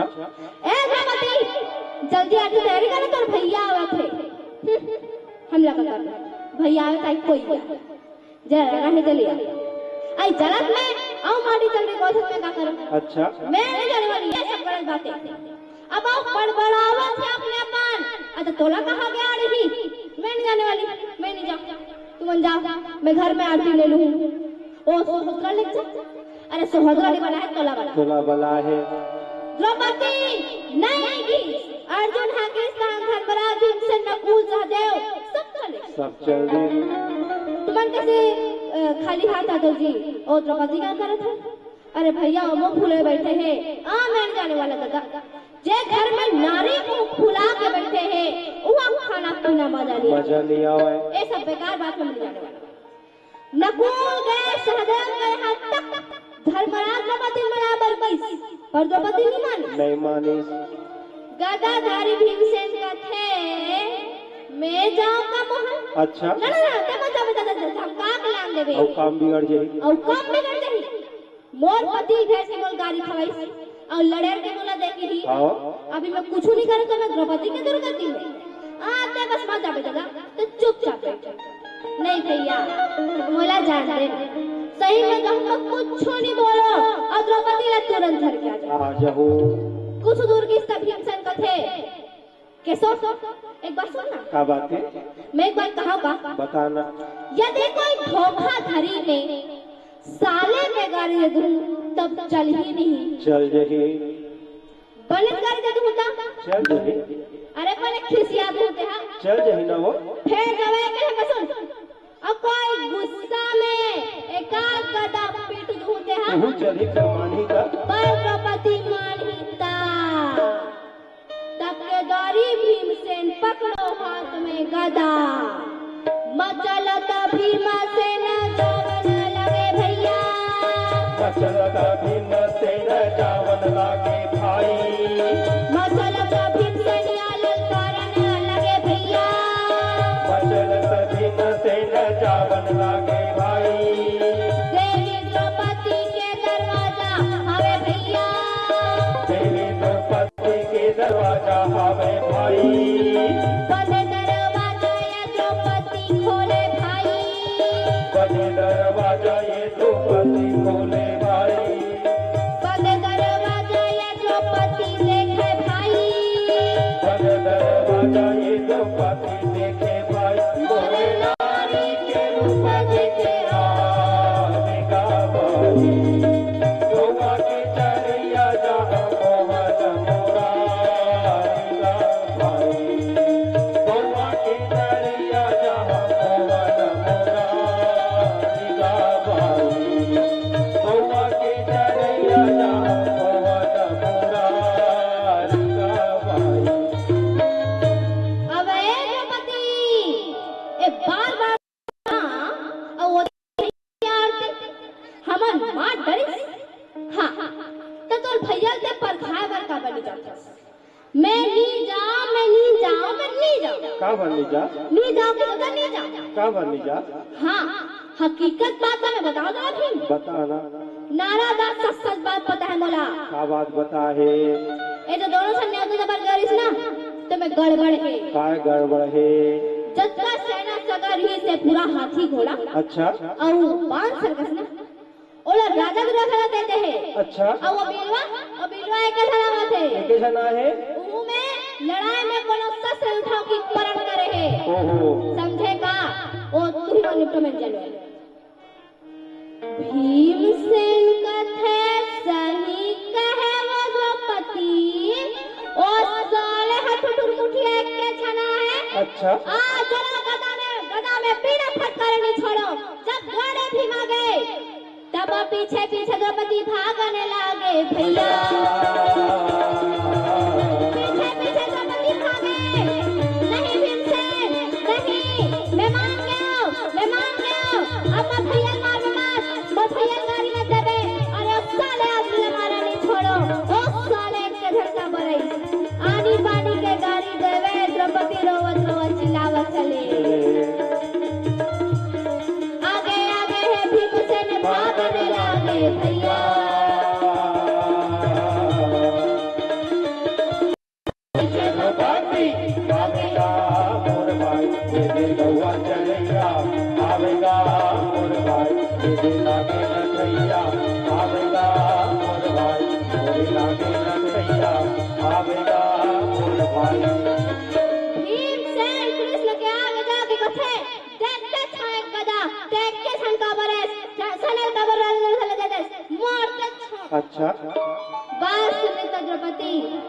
ए द्रौपदी, जल्दी आरती तैयारी कर, तोर भैया आवत हे। हम्म, हमला का करना? भैया आवे चाहे कोई आवे। जरा रहे जलिया। आई जलत में, अउ माटी चल रही, कोठत में का करो? अच्छा। मैं नहीं जाने वाली, ये सब गलत बातें। अब अउ बड़बड़ावत हे अपने अपन। अच्छा, तोला कहा गया रही? मैं नहीं जाने वाली, मैं नहीं जाऊँ। तुमन जाओ, मैं घर में आरती ले लूँ। ओ सुभद्रा ले जा। अरे सुभद्रा नहीं बना है, तोला बना। तोला बना है। द्रौपदी नहीं गिस। अर्जुन हा गिस, धर्मराज, भीमसेन, नकुल, सहदेव, सब चले। सब चल दे। तुमन कैसे, अ, खाली हाथ आथव जी? ओ द्रौपदी का करत हे? अरे भैया, ओ मुंह फुले बैठे हे। आ, मैं नहीं जाने वाला दादा। जे घर में नारी मुंह फुला के बैठे हे, वहाँ खाना पीना मजा नहीं आवे। मजा नहीं आवे। ये सब बेकार बात में नहीं जाने वाला। नकुल गए सहदेव के यहाँ तक, धर्मराज द्रौपदी मनाबर गिस, पर द्रौपदी नहीं मानिस। नहीं मानिस। गदाधारी भीमसेन कथे, "मैं जाऊँ का मोहन?" अच्छा। ना, ना, ना, ते मत जा, मत जा, मत जा, धमका के लान देबे। अउ काम बिगड़ जाही। अउ काम बिगड़ जाही। मोर पति भेज के मोर गारी खवाइस, अउ लड़ेर के मोला दे के ही। हाँ। अभी मैं कुछ नहीं करूँ तो मैं द्रौपदी के दुर्गति में। आ, ते बस मत जाबे दादा, ते चुपचाप बैठ। नहीं भैया, मोला जान दे। सही में कहूँ तो कुछ नहीं बोलो, अउ द्रौपदी ला तुरंत धर के आ जा। आ जाहूँ। कुछ दूर गिस त भीमसेन कथे, "केशव, एक बात सुन ना।" का बात है? मैं एक बात कहा का? बताना। यदि कोई धोखाधड़ी में साले में गारी दे दूँ, तब चलही नहीं। चल जाही। बने गारी दे दूँ त? चल जाही। अरे, बने खिसिया दूँ त, हाँ? चल जाही ना वो। फेर गवे के हम सुन। अउ कोई गुस्सा में एकाध गदा पीट दूँ त, हाँ? तहूँ चलही, मानही का? पर द्रौपदी मानही त। तब के द्वारी भीमसेन पकड़ो हाथ में गदा। मचलत भीमसेन जावन लगे भैया। मचलत भीमसेन जावन लगे भाई। मचलत भीमसेन या ललकारन लगे भैया। मचलत भीमसेन जावन लगे भाई। देवी द्रौपदी के दरवाजा हवे भैया। देवी द्रौपदी के दरवाजा हवे भाई। बंद दरवाजा ये द्रौपदी खोले भाई। बंद दरवाजा ये द्रौपदी खोले भाई। बंद दरवाजा ये द्रौपदी देखे भाई। बंद दरवाजा ये द्रौपदी देखे भाई। मोरे नारी के रूप देखे आवे का भाई। गौवा के चरैया जा भैया ल ते परखाय बर काबर नी जाथस? मैं नी जांव, मैं नी जांव, मैं नी जांव। काबर नी जा? नी जांव के तो नी जांव। काबर नी जा? हाँ, हकीकत बात ला मैं बतावत हूँ। बता ना। नारा दास सच सच बात पता हे मोला। का बात पता हे? ए जो दोनों झन नेवता जबर गे रिहिस ना, तो मैं गड़बड़ हे। काय गड़बड़ हे? जतका सेना सगा रिहिस हे पूरा हाथी घोड़ा। अच्छा। अउ बांस सर्कस ना, ओला राजा दुर्गा खड़ा देते हे। अच्छा। अउ वो बिलवा, वो बिलवा एके झन आवत हे। एके झन आहे? उहू में लड़ाई में कोनो शस्त्र उठाव के प्रण करे हे। ओहो। समझे का? ओ तुही मन निपटो में जलवे। भीमसेन कथे, "सही कहे वो द्रौपदी, ओ साले ह ठुठुर मुठिया एके झन आहे।" अच्छा। आ जरा गदा में, गदा में बीड़ा फटकारे नी छोड़ों। जब गाड़े भीम आगे, तब पीछे पीछे द्रौपदी भागने लागे भैया। पीछे पीछे द्रौपदी भागे। नहीं भीमसेन, नहीं, मैं मान गयो, मैं मान गयो। अब मैं भैया मार मत, मैं भैया गारी मत देबे। अरे ओ साले आदमी ला मारा नहीं छोड़ों। ओ साले के झटका बरई। आनी बानी के गारी देवे, द्रौपदी रोवत रोवत चिल्लावत चले। आगे आगे हे भीमसेन भागने लागे भैया। भीमसेन कृष्ण के आगे जाके कथे, "देखते छाए गदा, देख के झन काबर है, झन काबर है, झन काबर है।" अच्छा। बात सुने तो द्रौपदी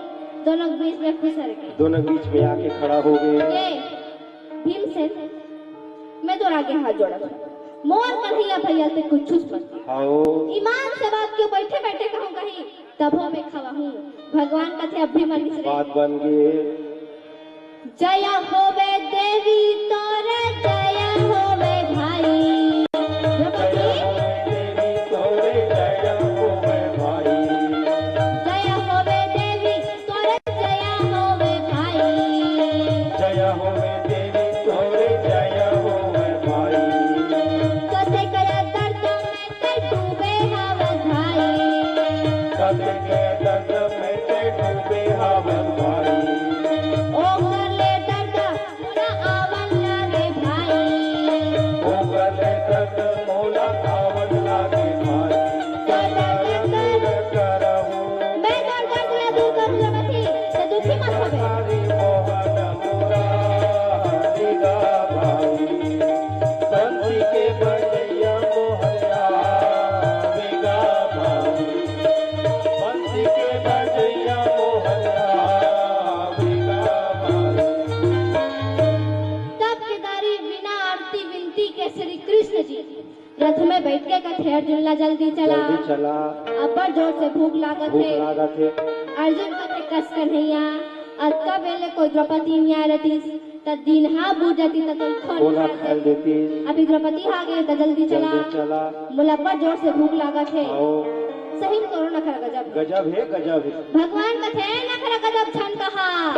दोनों के बीच में खुसर गे। दोनों के बीच में आके खड़ा हो गे। ये भीमसेन, मैं तोर आगे हाथ जोड़त हूँ। मोर कन्हैया भैया ते कुछुच मत। हाँ। ईमान से बात क्यों बैठे बैठे कहूँ कहीं, तभो मैं खवाहूँ। भगवान कथे अभी मन से बात बन गे। जय होवे देवी तोरे, जय होवे भाई। द्रौपदी। जय होवे देवी तोरे, जय होवे भाई। कते कया दर्द में ते डूबे हवस भाई। कते के दर्द में ते डूबे हवस भाई। ओकर ले दर्द मोला आवन लागे भाई। ओकर ले दर्द मोला आवन लागे भाई। दर्द दूर करहूँ। मैं तोर दर्द ला दूर करूँ जगती, ते दुखी मत होबे। हमारी मोहन मुरारी गा भाई। बंसी के बजैया मोहन आवेगा भाई। बंसी के बजैया मोहन आवेगा भाई। तब केदारी बिना आरती विनती के श्री कृष्ण जी रथ में बैठ के कथे, "अर्जुन ला जल्दी चला।" जल्दी चला। अब्बड़ जोर से भूख लागत भूख हे। लागत हे। अर्जुन कथे, "कस कन्हैया, अतका बेले कोई द्रौपदी नइ आय रतिस, त दिन हा बुझ जातिस, त तोला खोल ओला खाए खाए देतिस। देतिस। अभी द्रौपदी आ गे, त जल्दी चला। जल्दी चला। मोला अब्बड़ जोर से भूख लागत हे।" आओ। सही में तोरो नखरा गजब हे। गजब हे, गजब हे। भगवान कथे, "नखरा गजब झन कहा।"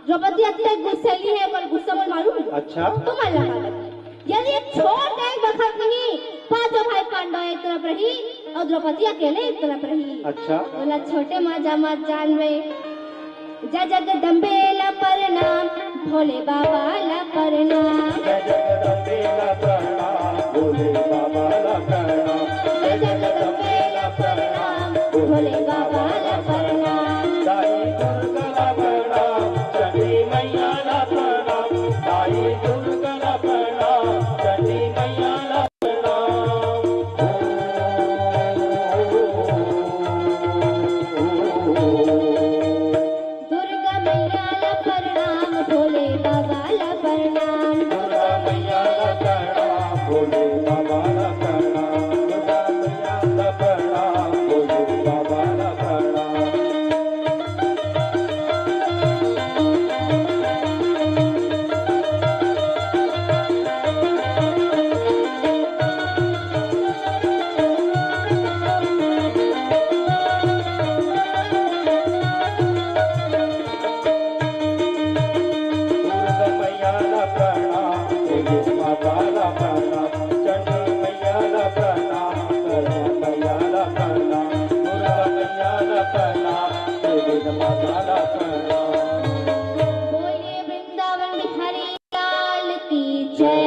द्रौपदी अतके गुस्सैली हे, ओकर गुस्सा मोला मालूम हे। अच्छा। तुमन ला का पता? यदि एक छोट एक बखत नहीं, पांचों भाई पांडव एक तरफ रही अउ द्रौपदी अकेले एक तरफ रही। अच्छा। बोला, "छोटे मजा मत जान रे।" जय जगदम्बे ला प्रणाम, भोले बाबा ला प्रणाम। जय जगदम्बे ला प्रणाम, भोले बाबा ला प्रणाम। जय जगदम्बे ला प्रणाम, भोले बाबा ला प्रणाम। दाई दुर्गा ला प्रणाम, चंडी मैया ला प्रणाम। दाई दुर्गा ला प्रणाम, चंडी मैया ला प्रणाम। दुर्गा मैया ला प्रणाम, भोले बाबा ला प्रणाम। दुर्गा मैया ला प्रणाम, भोले बाबा ला प्रणाम। दुर्गा मैया ला प्रणाम, भोले बाबा ला प्रणाम, हे वेद माता ला प्रणाम। बोलिए वृंदावन बिहारी लाल की जय।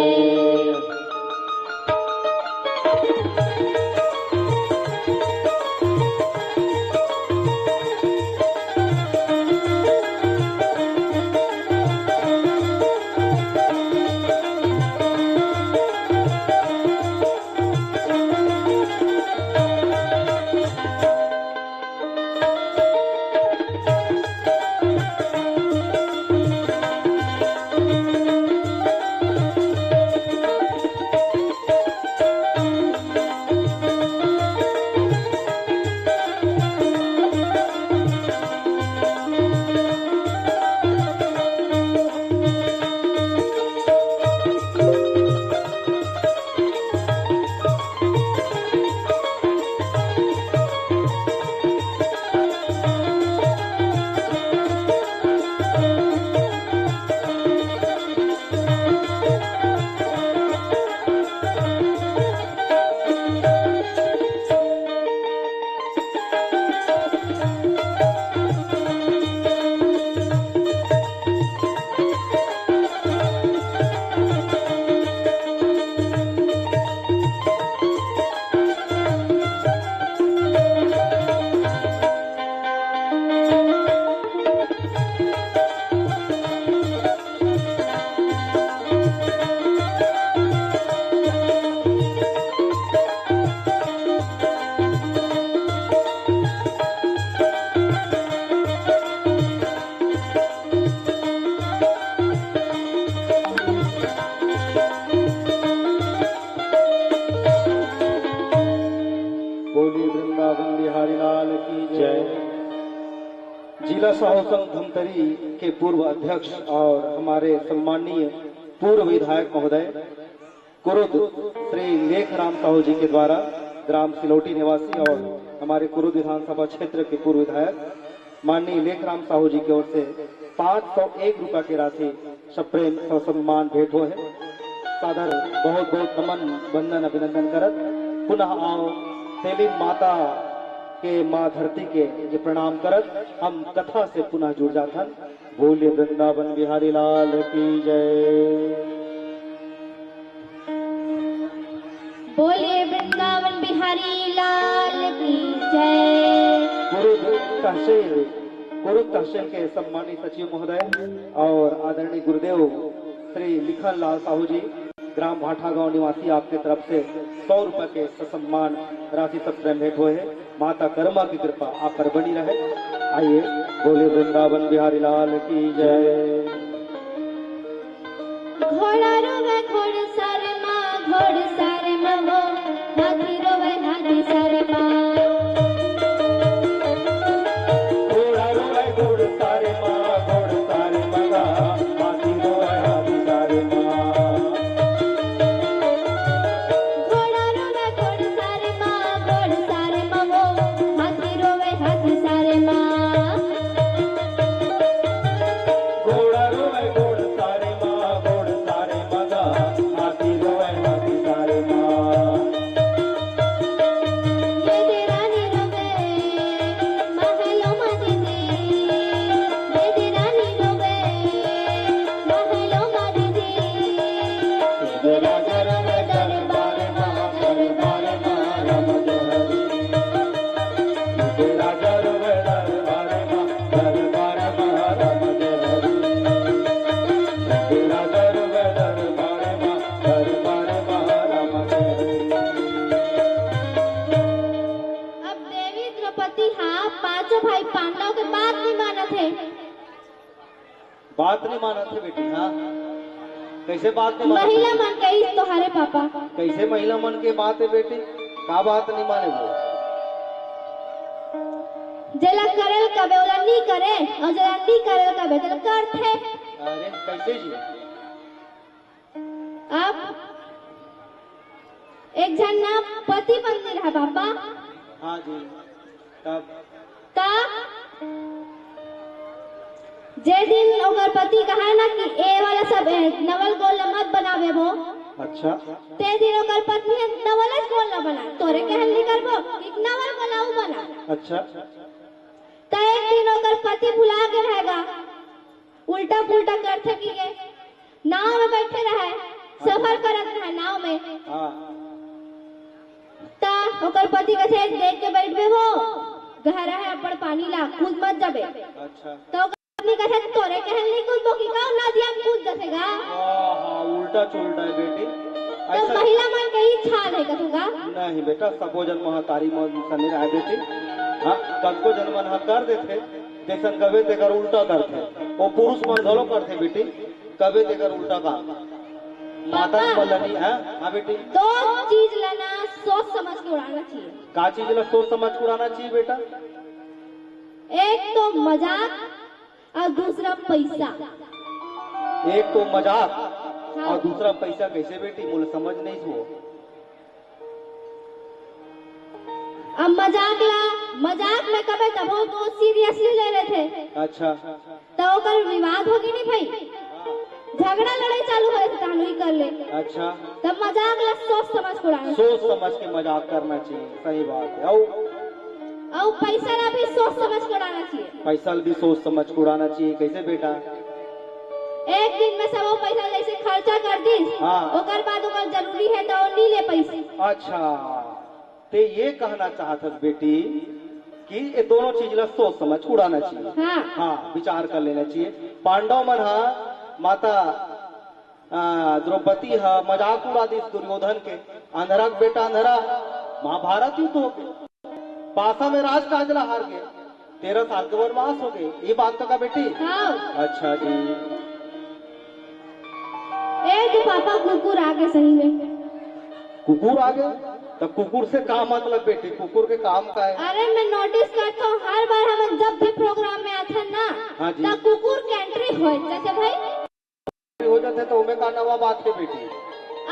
बोलिए वृंदावन बिहारी लाल की जय। जिला साहू संघ धमतरी के पूर्व अध्यक्ष और हमारे सम्माननीय पूर्व विधायक महोदय कुरुद श्री लेखराम साहू जी के द्वारा, ग्राम सिलौटी निवासी और हमारे कुरुद विधानसभा क्षेत्र के पूर्व विधायक माननीय लेखराम साहू जी की ओर से पाँच सौ एक रुपया की राशि सप्रेम ससम्मान भेंट होए हे। सादर बहुत बहुत नमन, वंदन, अभिनंदन करत पुनः आओ तेलिन माता के, माँ धरती के जे प्रणाम करत हम कथा से पुनः जुड़ जाथन। बोलिए वृंदावन बिहारी लाल की जय। बोलिए वृंदावन बिहारी लाल की जय। कुरुद तहसील, कुरुद तहसील के सम्मानित सचिव महोदय और आदरणीय गुरुदेव श्री लिखन लाल साहू जी, ग्राम भाठा गांव निवासी, आपके तरफ से सौ रुपए के ससम्मान राशि सप्रेम भेंट होए हे। माता कर्मा की कृपा आप पर बनी रहे। आइए, बोले वृंदावन बिहारी लाल की जय। घोड़ा रोवे घोड़सार मा, घोड़सार मा वो, हाथी रोवे हाथी सार मा। घोड़ा रोवे घोड़सार मा, घोड़सार मा गा, हाथी रोवे हाथी सार मा। घोड़ा रोवे घोड़सार मा, घोड़सार मा वो, हाथी रोवे हाथी सार मा। घोड़ा रोवे घोड़सार मा, घोड़सार मा गा, हाथी रोवे हाथी सार मा। ये दे रानी रोवे, महलों मा दीदी, ये दे रानी रोवे, महलों मा दीदी। ये दे राजा रोवे, दरबार मा, दरबार मा, राम जो हरी। ये दे राजा रोवे, दरबार मा, दरबार मा, राम जो हरी। ये दे राजा रोवे, दरबार मा, दरबार मा, राम जो हरी। अब देवी द्रौपदी हा पांचों भाई पांडव के बात नहीं मानत हे। बात नहीं मानत हे बेटी, हाँ? कैसे बात नहीं मानत हे? महिला मन के इस तोहरे पापा। कैसे महिला मन के बात हे बेटी? का बात नहीं माने वो? जेला करल कबे ओला नहीं करे, और जेला नहीं करल कबे तेला करथे। अरे, कैसे जी? अब एक झन ना पति पत्नी रहा पापा। हाँ जी, तब? त जे दिन ओकर पति कहा ना कि ए वाला सब, ए, नवल गोल ला मत बनावे वो। अच्छा। ते दिन ओकर पत्नी हे नवल गोल ला बना। तोरे कहल नहीं करबो कि नवल गोल ला बना। अच्छा। ओकर पति भुला गे रहेगा, उल्टा पुल्टा करथे कि गे, नाव में बैठे रहे, सफर करत रहे नाव में। हाँ। त ओकर पति कथे, "देख के बैठबे वो, गहरा है अब्बड़ पानी ला, कूद मत जाबे।" अच्छा। त ओकर पत्नी कथे, "तोरे कहल नहीं कूदबो कि का, नदिया में कूद जथे गा।" हाँ, हाँ, उल्टा चुल्टा है बेटी। त ऐसा महिला मन के ही छाल है कथू गा। नहीं बेटा, सबो जन महतारी मन सने रहे बेटी। हाँ, कतको जन मन ह कर देथे, जैसन कबे तेकर उल्टा करथे। वो पुरुष मन घलो करथे बेटी, कबे तेकर उल्टा काम। माता पापा, मन ल नहीं, हाँ, हाँ बेटी। दो चीज ला ना सोच समझ के उड़ाना चाहिए। का चीज ला सोच समझ के उड़ाना चाहिए बेटा? एक तो मजाक और दूसरा पैसा। एक तो मजाक, हाँ। और दूसरा पैसा कैसे बेटी? मोला समझ नहीं हो। अब मजाक ला, मजाक में कबे तभो तो seriously ले लेथे। अच्छा। त ओकर विवाद होगे नहीं भाई, झगड़ा लड़ाई चालू होए त तहन ही कर ले। अच्छा। तब मजाक ला सोच समझ के उड़ाना। सोच समझ के मजाक करना चाहिए, सही बात है। अउ? अउ पैसा ला भी सोच समझ के उड़ाना चाहिए। पैसा ला भी सोच समझ के उड़ाना चाहिए। कैसे बेटा? एक दिन में सबो पैसा जैसे खर्चा कर दिस, हाँ। ओकर बाद ओकर जरूरी है त ओ नी ले पैसा। अच्छा, ते ये कहना चाहत हस बेटी कि ये दोनों चीज ला सोच समझ के उड़ाना चाहिए। हाँ। हाँ, विचार कर लेना चाहिए। पांडव मन हा माता, आ, द्रौपदी हा मजाक उड़ा दिस दुर्योधन के, "अंधरा के बेटा अंधरा, महाभारत युद्ध हो गे, पासा में राजकाज ला हार गे, तेरह साल के वनवास हो गे।" ये बात तो का बेटी? हाँ। अच्छा जी। ए तो पापा, कुकुर आ गे सही में। कुकुर आ गे? त कुकुर से का मतलब बेटी? कुकुर के काम का है? अरे मैं notice करता हूँ, हर बार हम जब भी program में आथन ना, हाँ जी। त कुकुर के entry हो जाथे भाई। हो जाथे त ओमे का नवा बात है बेटी?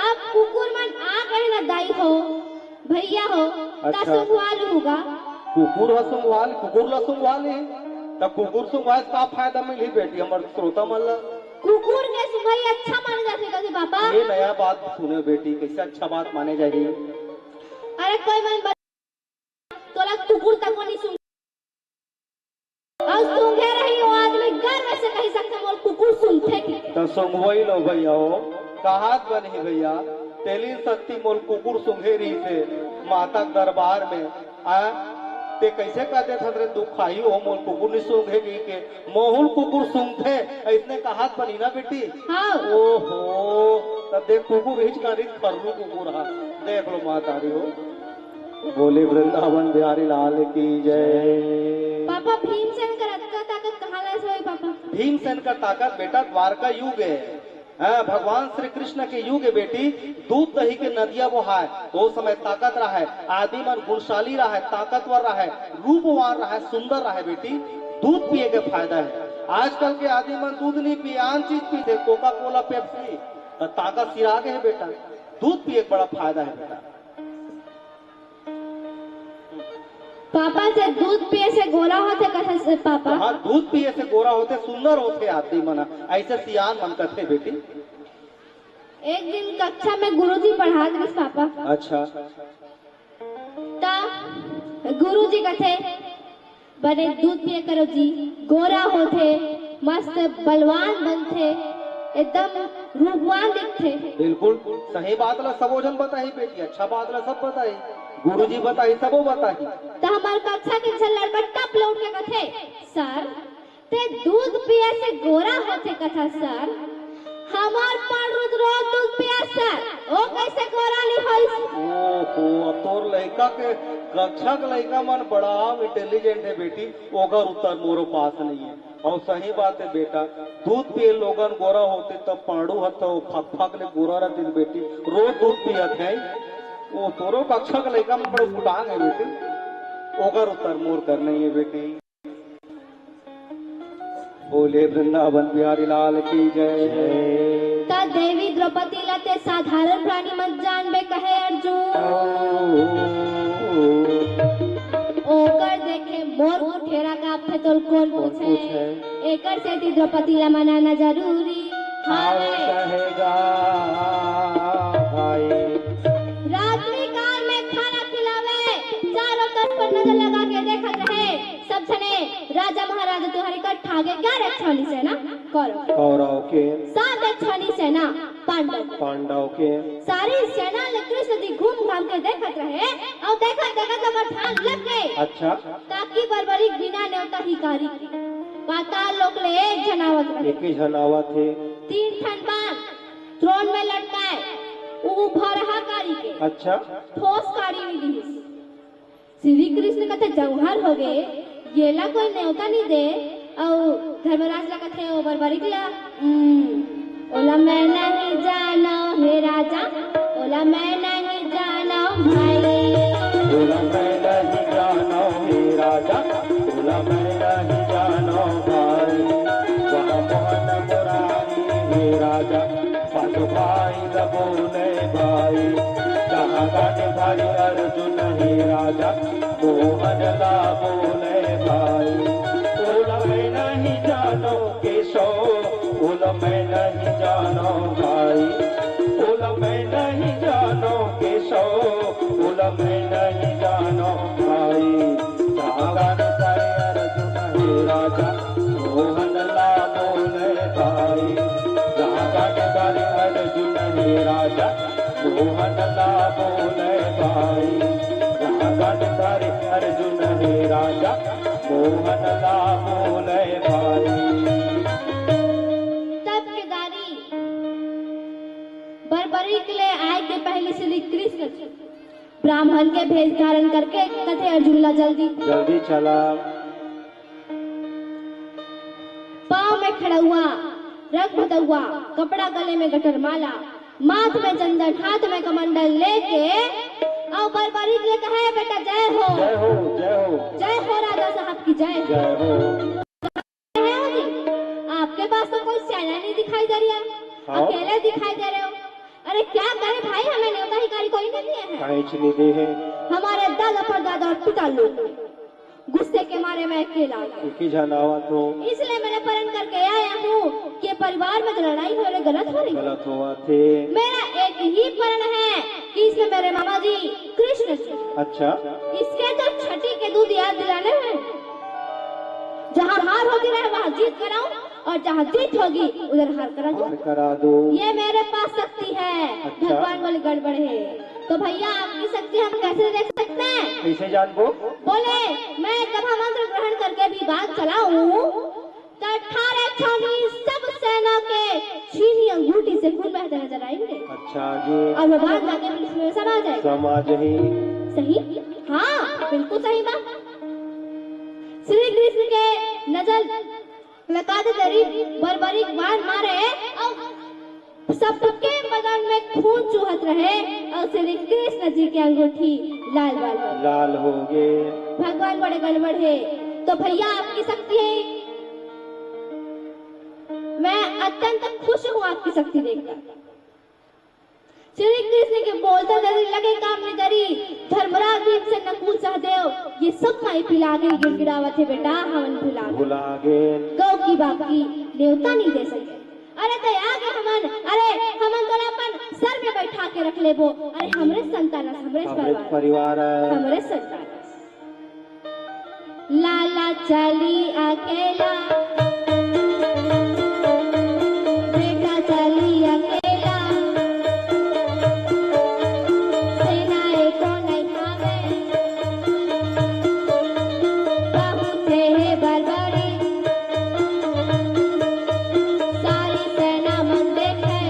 अब कुकुर मन आ गए ना दाई हो, भैया हो, त अच्छा। सूंघवा लूहू गा। कुकुर ह सूंघवा ले, कुकुर ला सूंघवा ले, त कुकुर सूंघवाए से का फायदा मिलही बेटी हमर श्रोता मन ला? कुकुर के सूंघई अच्छा माने जाथे कथे पापा। ये नया बात सुने बेटी, कैसे अच्छा बात माने जाही? अरे कोई मन बत-, तोला कुकुर तक नहीं सूंघ, अउ सूंघे रही वो आदमी गर्व से कही सकथे, "मोर कुकुर सूंघथे कि।" त सूंघवई लो भैया हो, कहात बनही भैया, तेली सत्ती मोर कुकुर सूंघे रही थे माता के दरबार में। आ, ते कैसे कह देत हस रे, दुखाही हो, मोर कुकुर नहीं सूंघे कहिके, मोहुल कुकुर सूंघथे, ऐसने कहात बनी ना बेटी? हाँ। ओहो, त देख कुकुर हिच का रिच खर्रू कुकुर हा, देख लो महतारी हो। बोले वृंदावन बिहारी लाल की जय। पापा, भीमसेन कर अतका ताकत कहाँ ले से होई पापा? भीमसेन का ताकत बेटा द्वारका युग है। हाँ, भगवान श्री कृष्ण के युग है बेटी, दूध दही के नदिया बोहाय, वो समय ताकत रहा है, आदमी मन गुणशाली रहा है, ताकतवर रहा है, रूपवान रहा है, सुंदर रहा है बेटी, दूध पिए के फायदा है। आजकल के आदमी मन दूध नहीं पिए, आन चीज पीथे, कोका कोला, पेप्सी, त ताकत सिरा गे है बेटा, दूध पिए के बड़ा फायदा है बेटा। पापा, से दूध पिए से गोरा होथे कथे से पापा? हाँ, दूध पिए से गोरा होथे, सुंदर होथे आदमी मन, ऐसे सियान मन कथे बेटी। एक दिन कक्षा में गुरुजी पढ़ात रहिस पापा। अच्छा। त गुरुजी कथे, "बने दूध पिए करो जी, गोरा होथे, मस्त बलवान बनथे, एकदम रूपवान दिखथे।" बिल्कुल सही बात ला सबो झन बताही बेटी, अच्छा बात ला सब बताही, गुरुजी बताही, सबो बताही। त हमर कक्षा के झन लड़का टप लौट के कथे, "सर, ते दूध पिए से गोरा होथे कथा सर, हमर पांडु रोज दूध पिए सर, ओ कैसे गोरा नहीं होइस?" ओहो, अब तोर लइका के, कक्षा के लइका मन बड़ा intelligent है बेटी, ओकर उत्तर मोरो पास नहीं है। और सही बात है बेटा, दूध पिए लोगन गोरा होथे, तब पांडु ह तो फक फक ले गोरा रहतिस बेटी, रोज दूध पियत है। वो तोरो कक्षा के लइका मन बड़े उटांग है बेटी, ओकर उत्तर मोर कर नहीं है बेटी। बोले वृंदावन बिहारी लाल की जय। त देवी द्रौपदी ला ते साधारण प्राणी मत जानबे कहे अर्जुन। ओकर देखे मोर कुठेरा कांपथे तोल कोन कौन पूछे? पूछे? एकर सेती द्रौपदी ला मनाना जरूरी हावे। कहेगा भाई। रात्रि काल में खाना खिलावे, चारों तरफ पर नजर लगा के देखत रहे, सब जने राजा महाराजा तुंहर इकट्ठा आगे, ग्यारह छानी सेना कौरव। कौरव के। सात छानी सेना पांडव। पांडव के। सारी सेना ले कृष्ण जी घूम घाम के देखत रहे, अउ देखत देखत ओकर ध्यान लग गे। अच्छा। ताकि बर्बरीक बिना नेवता हिकारी के पाताल लोक ले एक झन आवत रहे। एक ही झन आवत हे। तीन ठन बाण द्रोण में लटकाए, उ भरहा कारी के। अच्छा। ठोस कारी मिली। श्री कृष्ण कथे, "जौहर हो गे, येला कोई नेवता नहीं दे।" अउ धर्मराज ला कथे, ओ बर्बरीक ला, "हम्म, ओला मैं नहीं जानव हे राजा, ओला मैं नहीं जानव भाई।" ओला मैं नहीं जानव हे राजा, ओला मैं नहीं जानव भाई। वह मोहन मुरारी हे राजा, पांच भाई ला बोले भाई, जहाँ गांडीधारी अर्जुन हे राजा, मोहन ला बोले भाई। ओला मैं नहीं जानव केशव, ओला मैं नहीं जानव भाई, ओला मैं नहीं जानव केशव, ओला मैं नहीं जानव भाई। जहाँ गांडीधारी अर्जुन हे राजा, मोहन ला बोले भाई, जहाँ गांडीधारी अर्जुन हे राजा, मोहन ला बोले भाई, जहाँ गांडीधारी अर्जुन हे राजा, मोहन ला बोले भाई। तब केदारी बर्बरीक ले आए के पहले श्री कृष्ण ब्राह्मण के भेष धारण करके कथे, अर्जुन ला जल्दी। जल्दी चला। पाँव में खड़उआ, रंग भदउआ, कपड़ा गले में गटरमाला, माथ में चंदन, हाथ में कमंडल लेके अउ बर्बरीक ले कहे, "बेटा जय हो।" जय हो, जय हो। जय हो राजा साहब की जय। जय हो। आपके पास तो कोई सेना नहीं दिखाई दे रही है, हाँ। अकेले दिखाई दे रहे हो। अरे क्या करे भाई, हमें नेवता हिकारी कोई नहीं दिए हैं। काहेच नहीं दे हैं। हमारे दादा परदादा और पिता लोग गुस्से के मारे मैं अकेला आया। एक ही झन आवत हो। इसलिए मैंने प्रण करके आया हूँ कि परिवार में जो लड़ाई हो रही, गलत हो रही। गलत होवत हे। मेरा एक ही प्रण है कि इसमें मेरे मामा जी कृष्ण जी, अच्छा। इसके तो छठी के दूध याद दिलाने हैं। जहाँ हार होती रहे वहाँ जीत कराऊं और जहाँ जीत होगी उधर हार कराऊं। हार करा दो। ये मेरे पास शक्ति है। अच्छा। भगवान बोले गड़बड़ है। तो भैया आपकी शक्ति हम कैसे देख सकते हैं? कैसे जानबो? बोले मैं जब मंत्र ग्रहण करके भी बाण चलाऊं तो अठारह छानी सब सेना के छीनी अंगूठी से खून बहते नजर आएंगे। अच्छा जी। और वो बाण जाके पुलिस में समा जाएगा। समा जाही। सही? हाँ, बिल्कुल सही बात। श्री कृष्ण के नजर लगा दे दरी, बर्बरीक बाण मारे और सबके बदन में खून चूहत रहे और श्री कृष्ण जी की अंगूठी लाल लाल हो गई। लाल हो गए। भगवान बड़े गड़बड़ है। तो भैया आपकी शक्ति है, मैं अत्यंत खुश हूँ आपकी शक्ति देखकर। श्री कृष्ण के बोलता दरी लगे काम में दरी, धर्मराज भीमसेन नकुल सहदेव ये सब माई पिला के गिड़गिड़ावत हे बेटा, हमन भुला गे। भुला गे। गौ की बाप की नेवता नहीं दे सके। अरे दे आगे हमन, अरे हमन तोला अपन सर में बैठा के रख लेबो। अरे हमरे संतान अस, हमरे हमरे परिवार, परिवार अस। हमरे संतान अस। लाला चली अकेला, बेटा चली अकेला, सेना एको नइ हावे, पहुँचे हे बरबरी, सारी सेना मन देखे।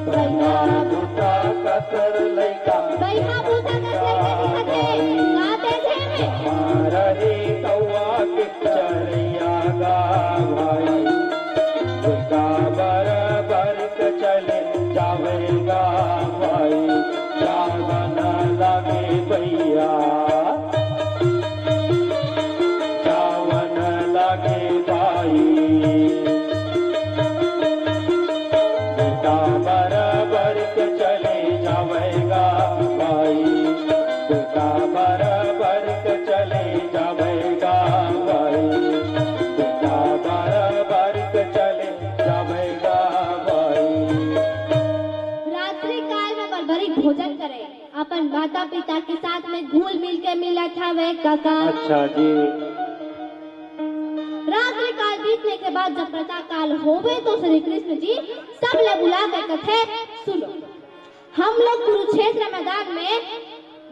बइहा भूता कस लइका। बइहा भूता कस लइका दिखत हे। का तेज हे में? मारही कौआ के चरैया गा भाई। बेटा बरबर के चले जावेगा भाई। जावन लागे भैया। जावन लागे भाई। बेटा बरबर के चले जावेगा भाई। बेटा बरबर के चले जावेगा भाई। बेटा बरबर के चले जावेगा भाई। रात्रि काल में बर्बरीक भोजन करे, अपन बात माता पिता के साथ में घुल मिल के मिलत हवे कका। अच्छा जी। रात्रि काल बीतने के बाद जब प्रातः काल होवे तो श्री कृष्ण जी सब ले बुला के कथे, सुनो, हम लोग कुरुक्षेत्र मैदान में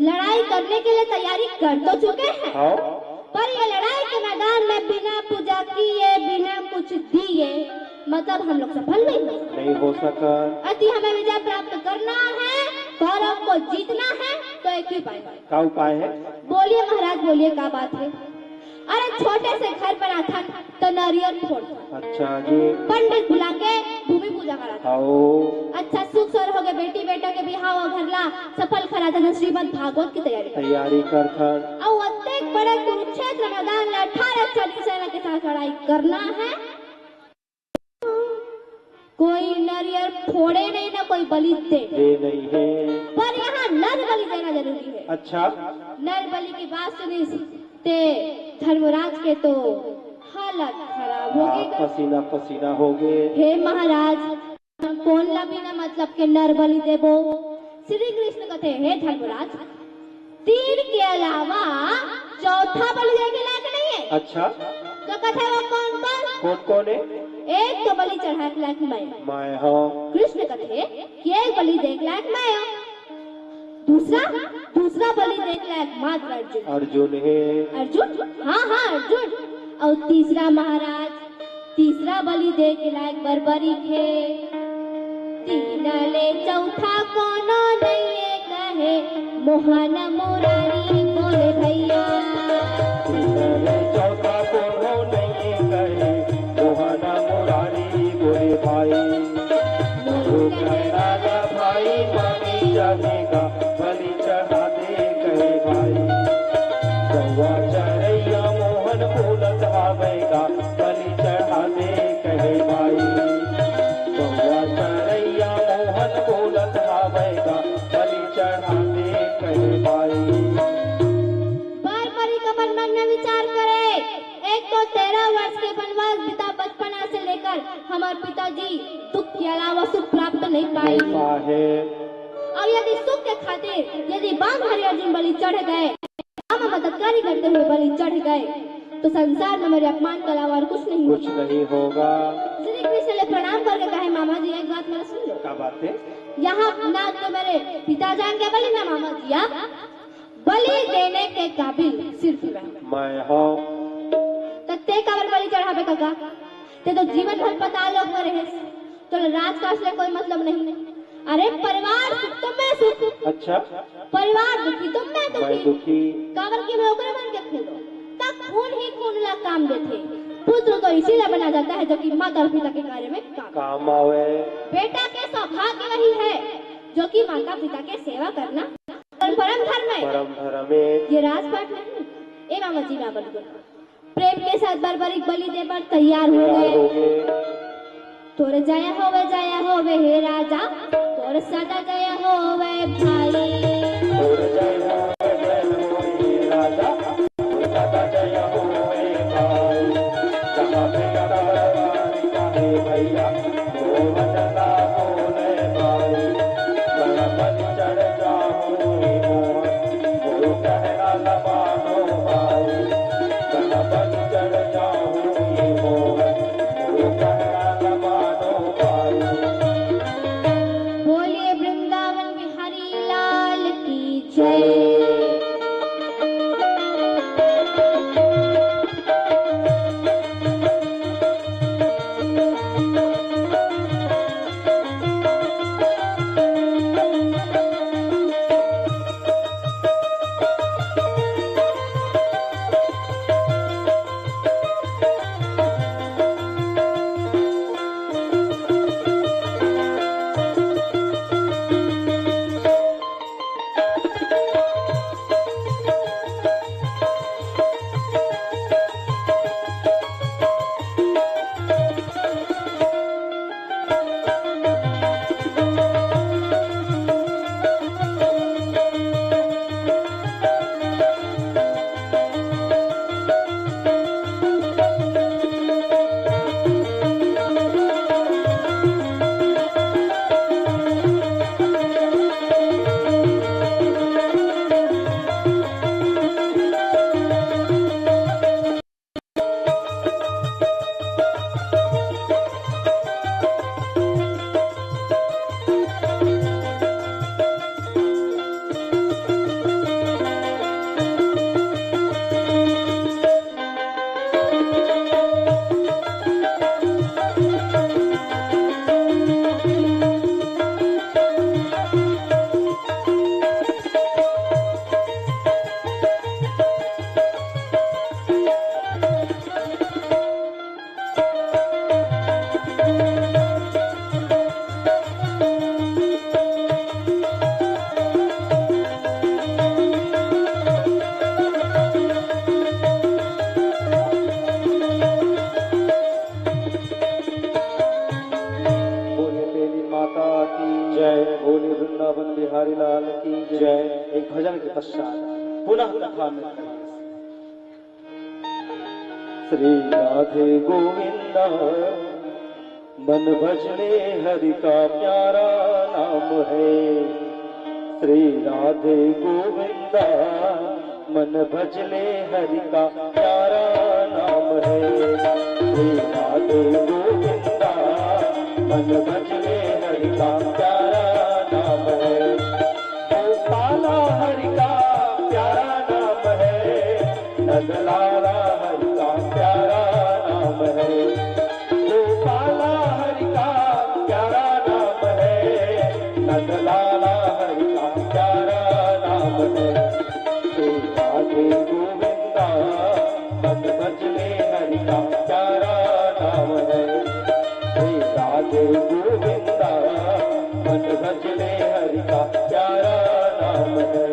लड़ाई करने के लिए तैयारी कर तो चुके हैं, हाँ। पर ये लड़ाई के मैदान में बिना पूजा किए, बिना कुछ दिए, मतलब हम लोग सफल नहीं हो सकते। नहीं हो सका। यदि हमें विजय प्राप्त करना है, कौरव को जीतना है, तो एक ही उपाय है। का उपाय है? बोलिए महाराज, बोलिए, का बात है? अरे, छोटे से घर बनाथन तो नारियल फोड़थन। अच्छा जी। पंडित बुला के भूमि पूजा कराथन। आओ। अच्छा, सुख सर हो गए, बेटी बेटा के बिहाव घर ला सफल कराथन, श्रीमद् भागवत की तैयारी करथन। तैयारी करथन। अउ अतेक बड़े कुरुक्षेत्र मैदान ला अठारह चालीस सेना के साथ लड़ाई करना है। कोई नारियल फोड़े नहीं ना कोई बलि दे। दे नहीं है। पर यहाँ नर बलि देना जरूरी है। अच्छा। नर बलि की बात सुनिस ते धर्मराज के तो हालत खराब हो हाँ, गई। पसीना पसीना हो गए। हे महाराज, कोन ला बिना मतलब के नर बलि देबो? श्री कृष्ण कथे, हे धर्मराज, तीन के अलावा चौथा बलि देने के लायक नहीं है। अच्छा। तो कथे वो कौन कौन? कौन कौन है? एक तो बलि चढ़ाए के लायक मैं। मैं हूँ। कृष्ण कथे कि एक बलि देने के लायक मैं हूँ। दूसरा, दूसरा बलि देने के लायक मात्र अर्जुन। अर्जुन है। अर्जुन? हाँ, हाँ, अर्जुन। और तीसरा महाराज, तीसरा बलि दे के लायक बरबरी खे। तीन ले चौथा कोनो नइये कहे, मोहन मुरारी बोले भैया। तीन ले चौथा कोनो नइये कहे, मोहन मुरारी बोले भाई। मोरू कहना ला भाई मानी जाने का बलि चढ़ा दे कहे भाई। गौवा चरैया मोहन बोलत हावै गा, बलि चढ़ा दे कहे भाई। गौवा चरैया मोहन बोलत हावै गा, बलि चढ़ा दे कहे भाई। बार बारी कमल मन में विचार करे, एक तो तेरह वर्ष के वनवास बिता बचपना से लेकर हमारे पिताजी दुख के अलावा सुख प्राप्त नहीं पाए। नहीं पाए। और यदि सुख के खातिर यदि बांधारी अर्जुन बलि चढ़ गए, मामा मददगारी करते हुए बलि चढ़ गए, तो संसार में मेरे अपमान के अलावा और कुछ नहीं कुछ होगा। नहीं होगा। श्री कृष्ण ले प्रणाम करके कहे, मामा जी, एक बात मेरा सुन लो। का बात है? यहाँ ना तो मेरे पिता जाएंगे बलि, ना मामा जी आप। बलि देने के काबिल सिर्फ मैं। मैं हूँ। त ते काबर बलि चढ़ाबे कका? ते तो जीवन भर पताल लोक में रहे। तो राजकाज ले कोई मतलब नहीं। अरे, परिवार सुख तो मैं सुख। अच्छा। परिवार दुखी तो मैं दुखी। मैं दुखी। काबर कि मैं ओकरे मन के खून हूँ। त खून ही खून ला काम देथे। पुत्र तो इसीलिए बना जाता है जो कि माता और पिता के कार्य में काम। काम आवे। बेटा के सौभाग्य वही है जो कि माता पिता के सेवा करना परम धर्म है। परम धर्म है। ये राजपाट नहीं। ए मामा जी, मैं बोल दो। प्रेम के साथ बरबरी बलि दे बर तैयार हो गए। तैयार हो गए। तोर जय होवे, जय होवे हे राजा, तोर सदा जय होवे भाई। तोर जय होवे, जय होवे हे राजा, तोर सदा जय होवे भाई। जहाँ पे कथा बरबारी का हे भैया, मोहन ना बोले भाई। बलि चढ़ जाऊं रे मोहन, गुरु कहना न मानो भाई। बलि चढ़ जाऊं रे मोहन, गुरु कहना न मानो भाई। बोलिए वृंदावन बिहारी लाल की जय। पुनः कथा में कही। श्री राधे गोविंदा, मन भजले हरि का प्यारा नाम है। श्री राधे गोविंदा, मन भजले हरि का प्यारा नाम है। श्री राधे गोविंदा, मन भजले हरि का प्यारा नाम है। गोपाला हरि का प्यारा नाम है, नंदलाला हरि का प्यारा नाम है। गोपाला हरि का प्यारा नाम है, नंदलाला हरि का प्यारा नाम है। श्री राधे गोविंदा, मन भजले हरि का प्यारा नाम है। श्री राधे गोविंदा, मन भजले हरि का प्यारा नाम है।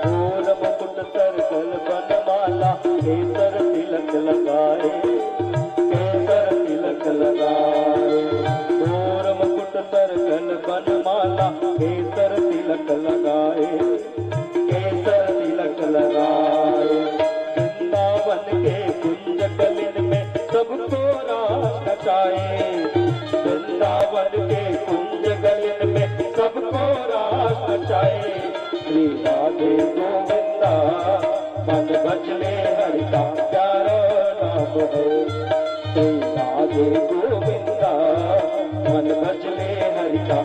मोर मुकुट सर गल बनमाला, केसर तिलक लगाए, केसर तिलक लगाए। मोर मुकुट सर गल बनमाला, केसर तिलक लगाए, केसर तिलक लगाए। वृंदावन के कुंज कलिन में सबको रास नचाए, वृंदावन के कुंज कलिन में सबको रास नचाए। श्री राधे गोविंदा, मन भजले हरि का प्यारा नाम है। श्री राधे गोविंदा, मन भजले हरि का